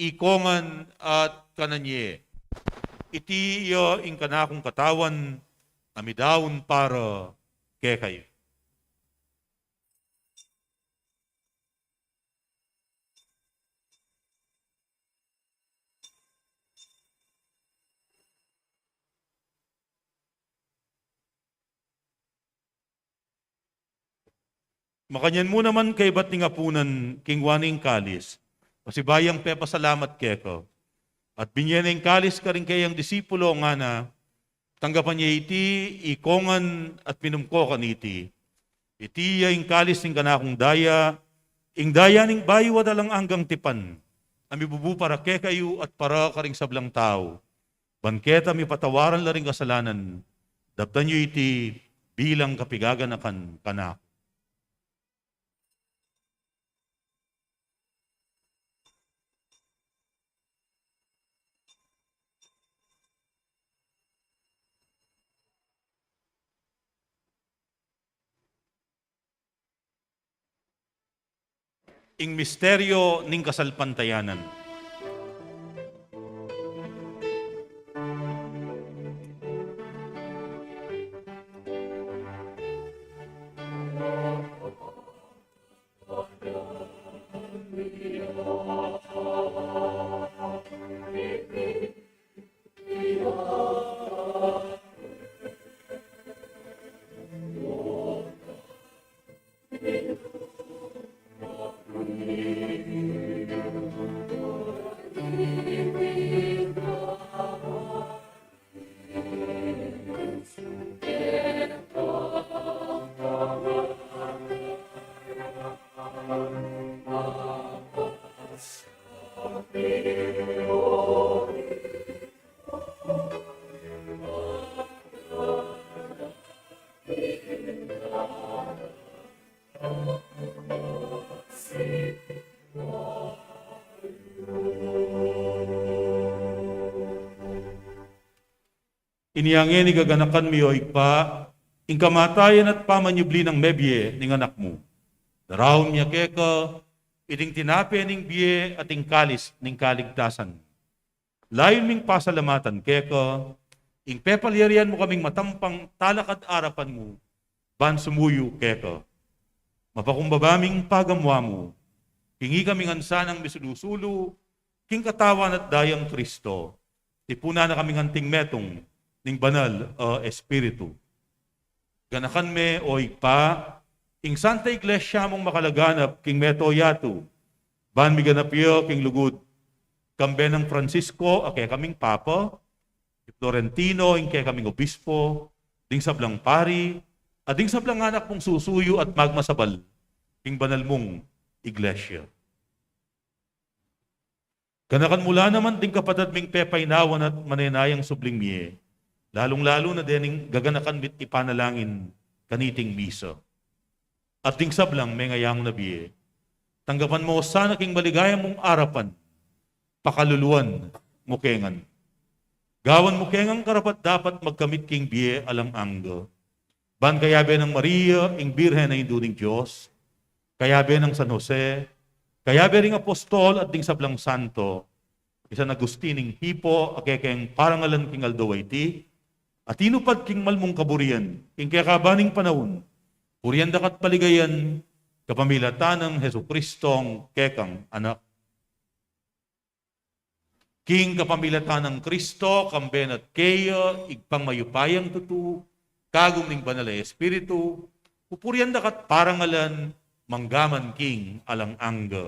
ikongan at kanan ye. Iti ya ing kanakung katawan, a midaun para kekayu. Makanyan mu naman kaybat ning apunan, kingwa ne ing kalis, pasibayu yang pepasalamat keka, at binye ne ing kalis karing keyang disipulo, ngana, tanggapan ye iti ikongan at minum ko kaniti. Iti ya ing kalis ning kanakung daya, ing daya ning bayu at alang anggang tipan, a mibubu para kekayu at para karing sablang tau. Ban keta mipatawaran la ring kasalanan, daptan yu iti bilang kapigaganakan kanaku. Ing misteryo ning kasalpantayanan. Inya ngeni gaganakan mi, o Ibpa, ing kamatayan at pamanyubli nang mebie ning Anak mu. Daraun mi keka iting tinape ning bie at ing kalis ning kaligtasan. Layun ming pasalamatan keka ing pepalyarian mu kaming matampang talakad arapan mu ban sumuyu keka. Mapakumbaba ming pagamua mu king ikami ngan sanang misulu-sulu king katawan at dayang Kristo, tipunan na kaming anting metung ning Banal a Espiritu. Ganakan me, o Ibpa, ing Santa Iglesia mung makalaganap king mabilug a yatu, ban miganap ya king lugud, kambe nang Francisco a kekaming Papa, i Florentino ing kekaming Obispo, ding sablang pari, at ding sablang anak mung susuyu at magmasabal king banal mung Iglesia. Ganakan mu la naman ding kapatad ming pepainawan at manenayang subling mie, lalung-lalu na dening gaganakan mit ipanalangin kaniting misa. At ding sablang mengayangu na bie, tanggapan mu sana king maligaya mung arapan, pakaluluan mu ke ngan. Gawan mu ke ngan karapat-dapat magkamit king bie alang angga. Ban kayabe nang Maria, ing Birhen a Indu ning Dios, kayabe nang San Jose, kayabe ring apostol at ding sablang santo, i San Agustin ing Hippo, a kekeng parangalan king aldo a iti, a tinupad king malmung kaburian king kekaban ning panaun, purian da ka at paligayan kapamilatan nang Jesucristong kekang Anak. King kapamilatan nang Kristo, kambe na at keya, Ibpang mayupayang tutu, kagum ning Banal a Espiritu, pupurian da ka at parangalan, mangga man king alang angga.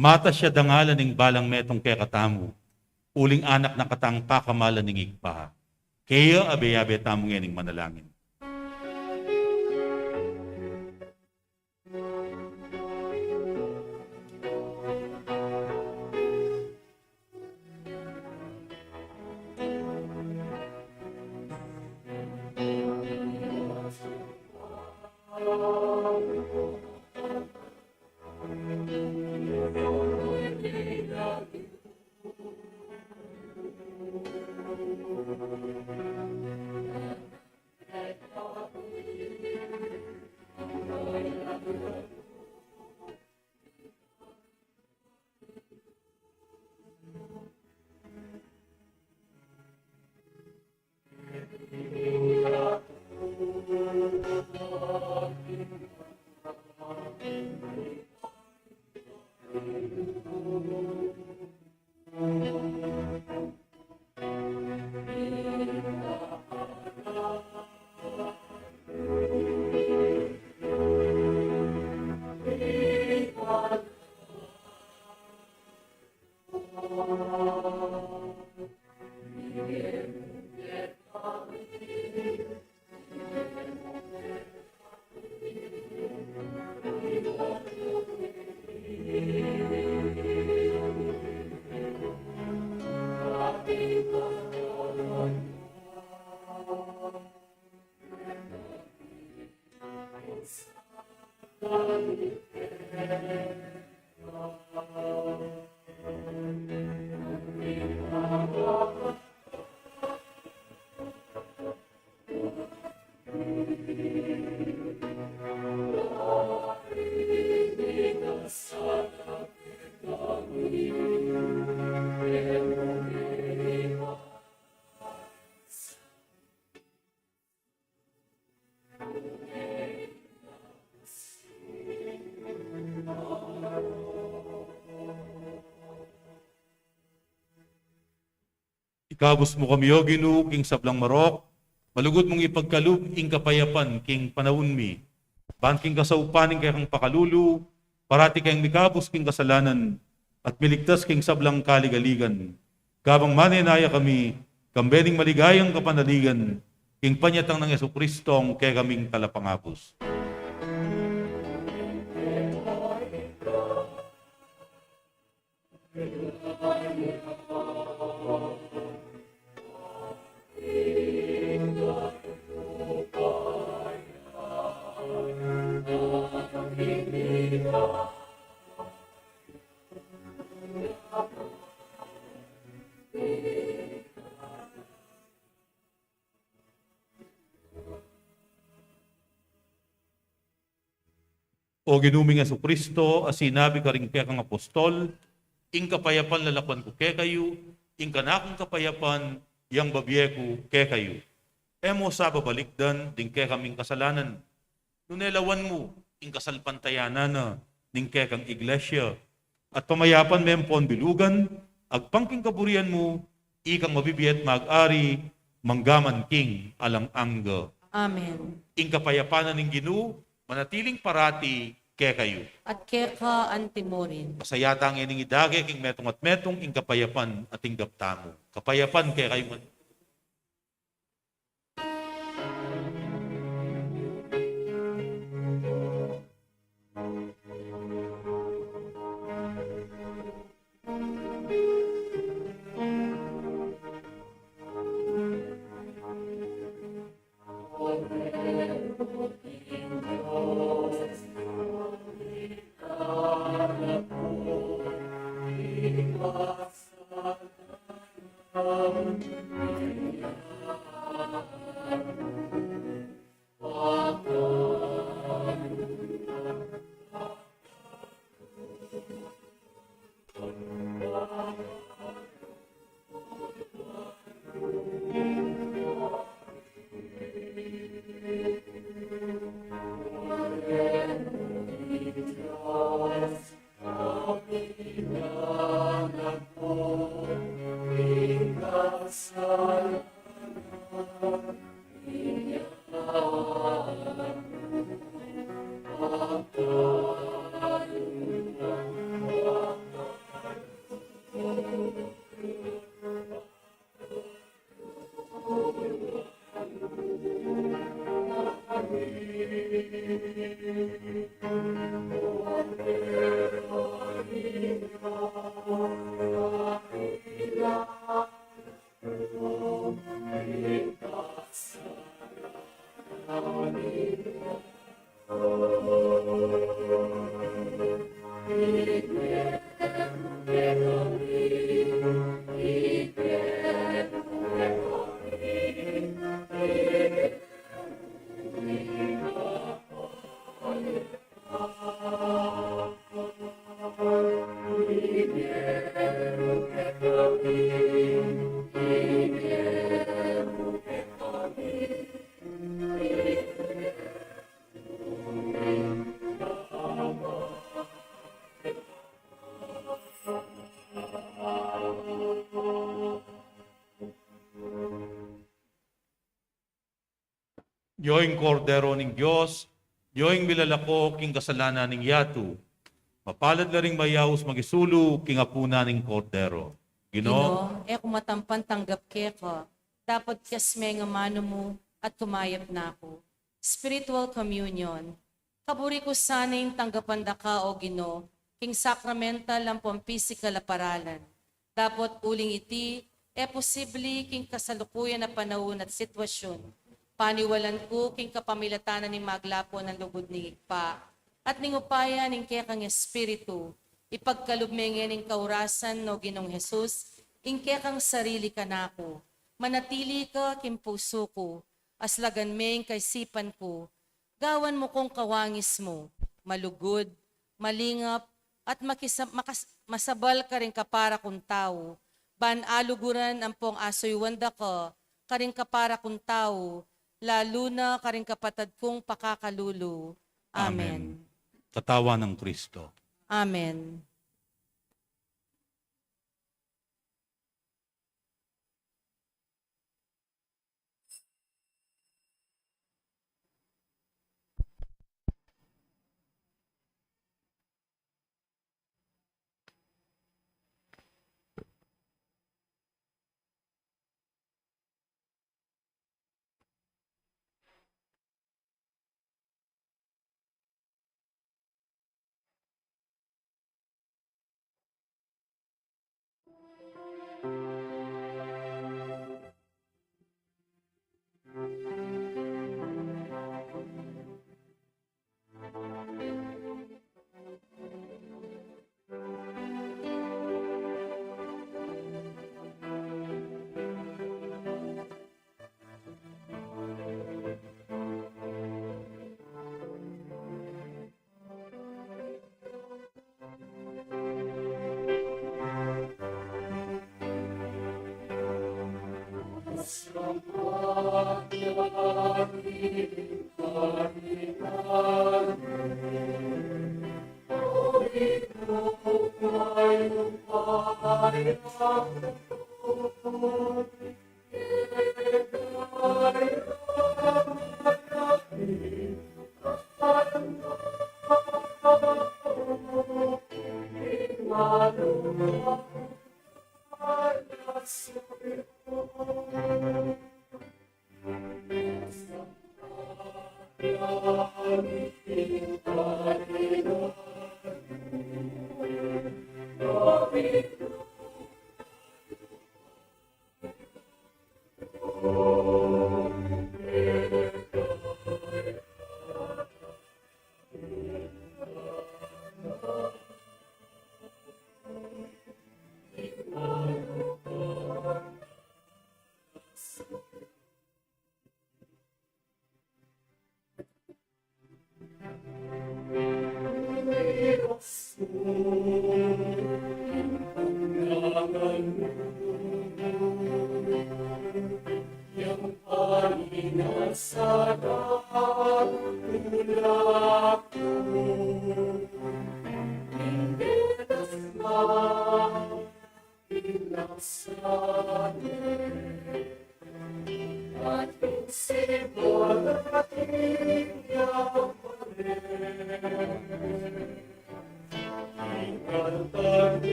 Matas ya dangalan ing balang metung kekatamu, uling anak na katang pakamalan ning Ibpa. Kaya abe-abe tamu ngening manalangin. Ikabus mu kami, O Ginu, king sablang marok, malugud mung ipagkalub ing kapayapan king panaun mi. Ban king kasaupan ning kekang pakalulu, parati keng mikabus king kasalanan, at miligtas king sablang kaligaligan. Kabang manenaya kami, kambe ning maligayang kapanaligan, king panyatang nang Jesucristo, ing kekaming talapangabus. O Ginu ming Jesucristo, a sinabi karing kekang apostol, "Ing kapayapan lalakuan ku kekayu, ing kanakung kapayapan yang babie ku kekayu." E mu sa babalikdan ding kekaming kasalanan, nune lawan mu ing kasalpantayanan na ning kekang iglesia, at pamayapan me ampon bilugan, agpang king kaburian mu, ikang mabibie at mag-ari, mangga man king alang angga. Amen. Ing kapayapan na ning Ginu, manatiling parati kekayu. At keka antimurin. Pasayatan ngening idake king metung at metung ing kapayapan a tinggap tamu. Kapayapan kekayu man. Yu ing Kordero ning Dios, yu ing milalako king kasalanan ning yatu. Mapalad la ring mayaus makisulu king apunan ning Kordero. Ginu, Ginu, e ku matampan tanggap keka, dapot kias me ing amanu mu at kumayap na ku. Spiritual Communion. Kaburi ku sana ing tanggapan da ka, O Ginu, king sacramental ampon pisikal a paralan. Dapot uling iti, e posibli king kasalukuyan a panaun at sitwasyun, paniwalan ku king kapamilatan na ning maglapun a lugud ning Ibpa, at ning upaya ning kekang Espiritu, ipagkalub me ngening kaurasan, O Ginung Jesus, ing kekang sarili kanaku. Manatili ka king pusu ku, aslagan me ing kaisipan ku, gawan mu kung kawangis mu, malugud, malingap, at makisa-, makas-, masabal karing kapara kung tau, ban aluguran ampong asuyuan da ka karing kapara kung tau, lalu na karing kapatad kung pakakalulu. Amen. Amen. Katawan ng Kristo. Amen.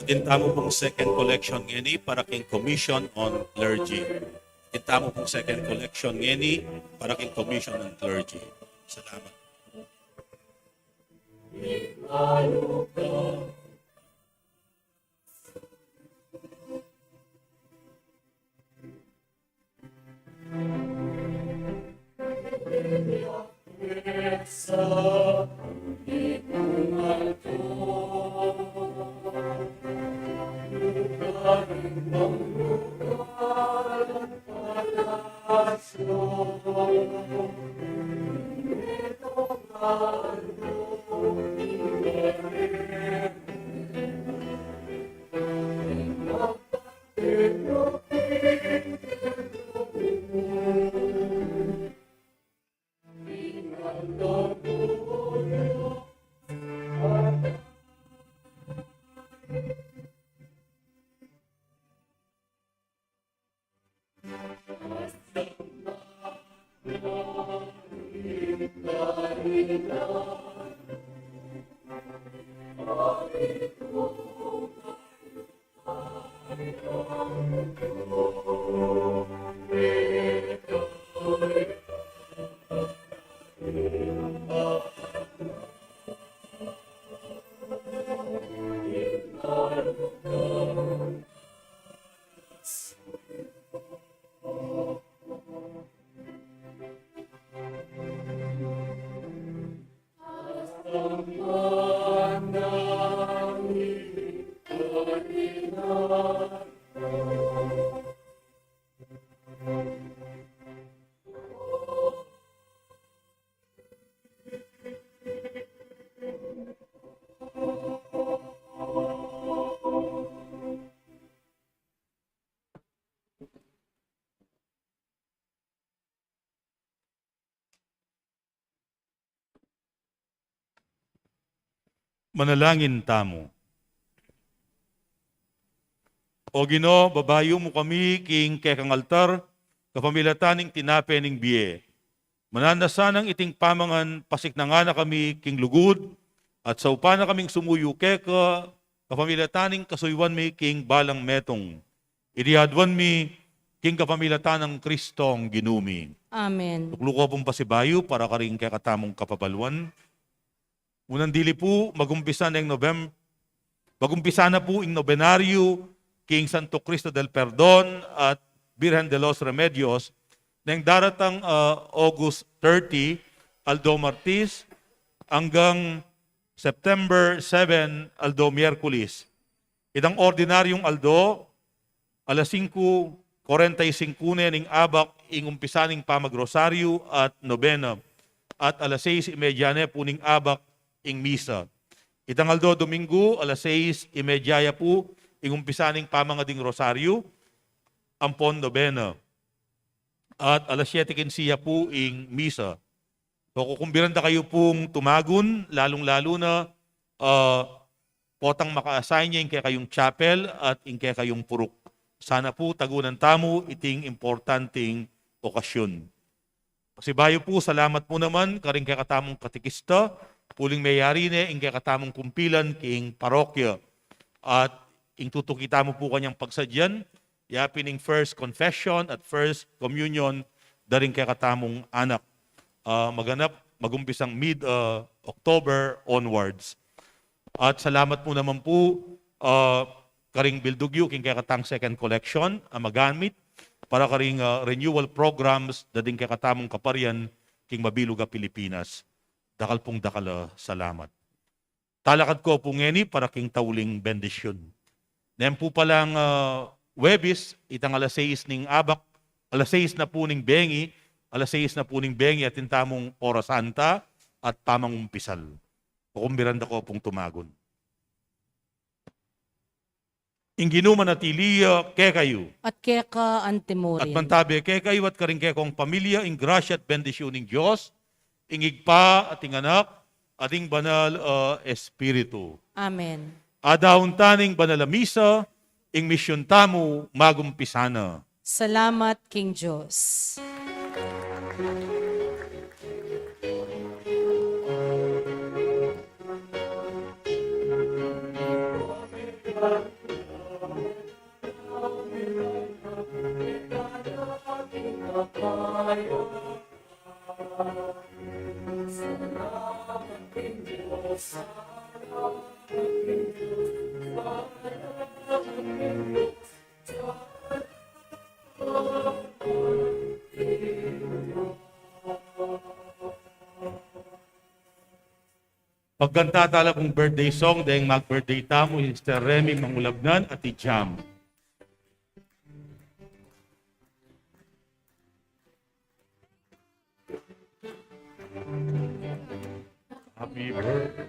Ing tamu pung second collection ngeni para king Commission on Clergy. Ing tamu pung second collection ngeni para king Commission on Clergy. Salamat. Manalangin tamu. O Ginu, babayu mu kami king kekang altar, kapamilatan ning tinape ning bie. Mananu na sanang iting pamangan, pasiknangan na kami king lugud, at saupan na kaming sumuyu keka, kapamilatan ning kasuyuan mi king balang metung. Iti aduan mi king kapamilatan nang Kristong Ginu mi. Amen. Tuklu ku pung pasibayu para karing kekatamung kapabaluan. Unang dili pu, magumpisa na ing Novem-, magumpisa na pu ing nobenaryu king Santo Cristo del Perdon at Birhen de los Remedios, neng daratang, ah, August thirty, aldo Martis, anggang September seven, aldo Miyerkulis. Itang ordinaryung aldo, alas singku kuarenta y singku ne ning abak ing umpisa ning pamagrosaryu at nobena, at alas sais y media ne pu ning abak ing misa. Itang aldo Domingu, alas sais y media ya pu ing umpisa ning pamangading rosaryu ampon nobena, at alas siete kinse ya pu ing misa. So, kukumbiran da kayu pung tumagun, lalung-lalu na, ah, potang maka-assign ya ing kekayung chapel at ing kekayung purok. Sana pu tagunan tamu iting importanteng okasyun. Pasibayu pu, salamat mu naman karing kekatamung katekista, uling meyari ne ing kekatamung kumpilan king parokya. At ing tutuki tamu pu kanyang pagsadyan, ya pin ing first confession at first communion da ring kekatamung anak. Ah, maganap, magumpisang mid, ah, October onwards. At salamat mu naman pu, ah, karing bildug yu king kekatang second collection a magamit para karing, ah, renewal programs da ding kekatamung kaparian king mabilug a Pilipinas. Dakal pung dakal a salamat. Talakad ku pu ngeni para king tauling bendisyun. Neng pu palang, ah, Huwebes, itang alas sais ning abak, alas sais na pu ning bengi, alas sais na pu ning bengi, atin tamung Oras Santa at pamangumpisal. Kukumbiran da ku pung tumagun. Ing Ginu manatili ya kekayu. At keka antimurin. At mantabe kekayu at karing kekong pamilya ing grasya at bendisyun ning Dios, ing Ibpa at ing Anak, at ing Banal a Espiritu. Amen. Adaun ta ning banal a misa, ing misyun tamu magumpisa na. Salamat king Dios. Pagkanta tala kung birthday song, deng mag-birthday tamu, Sister Remy Mangulabnan at i Jam. Happy birthday.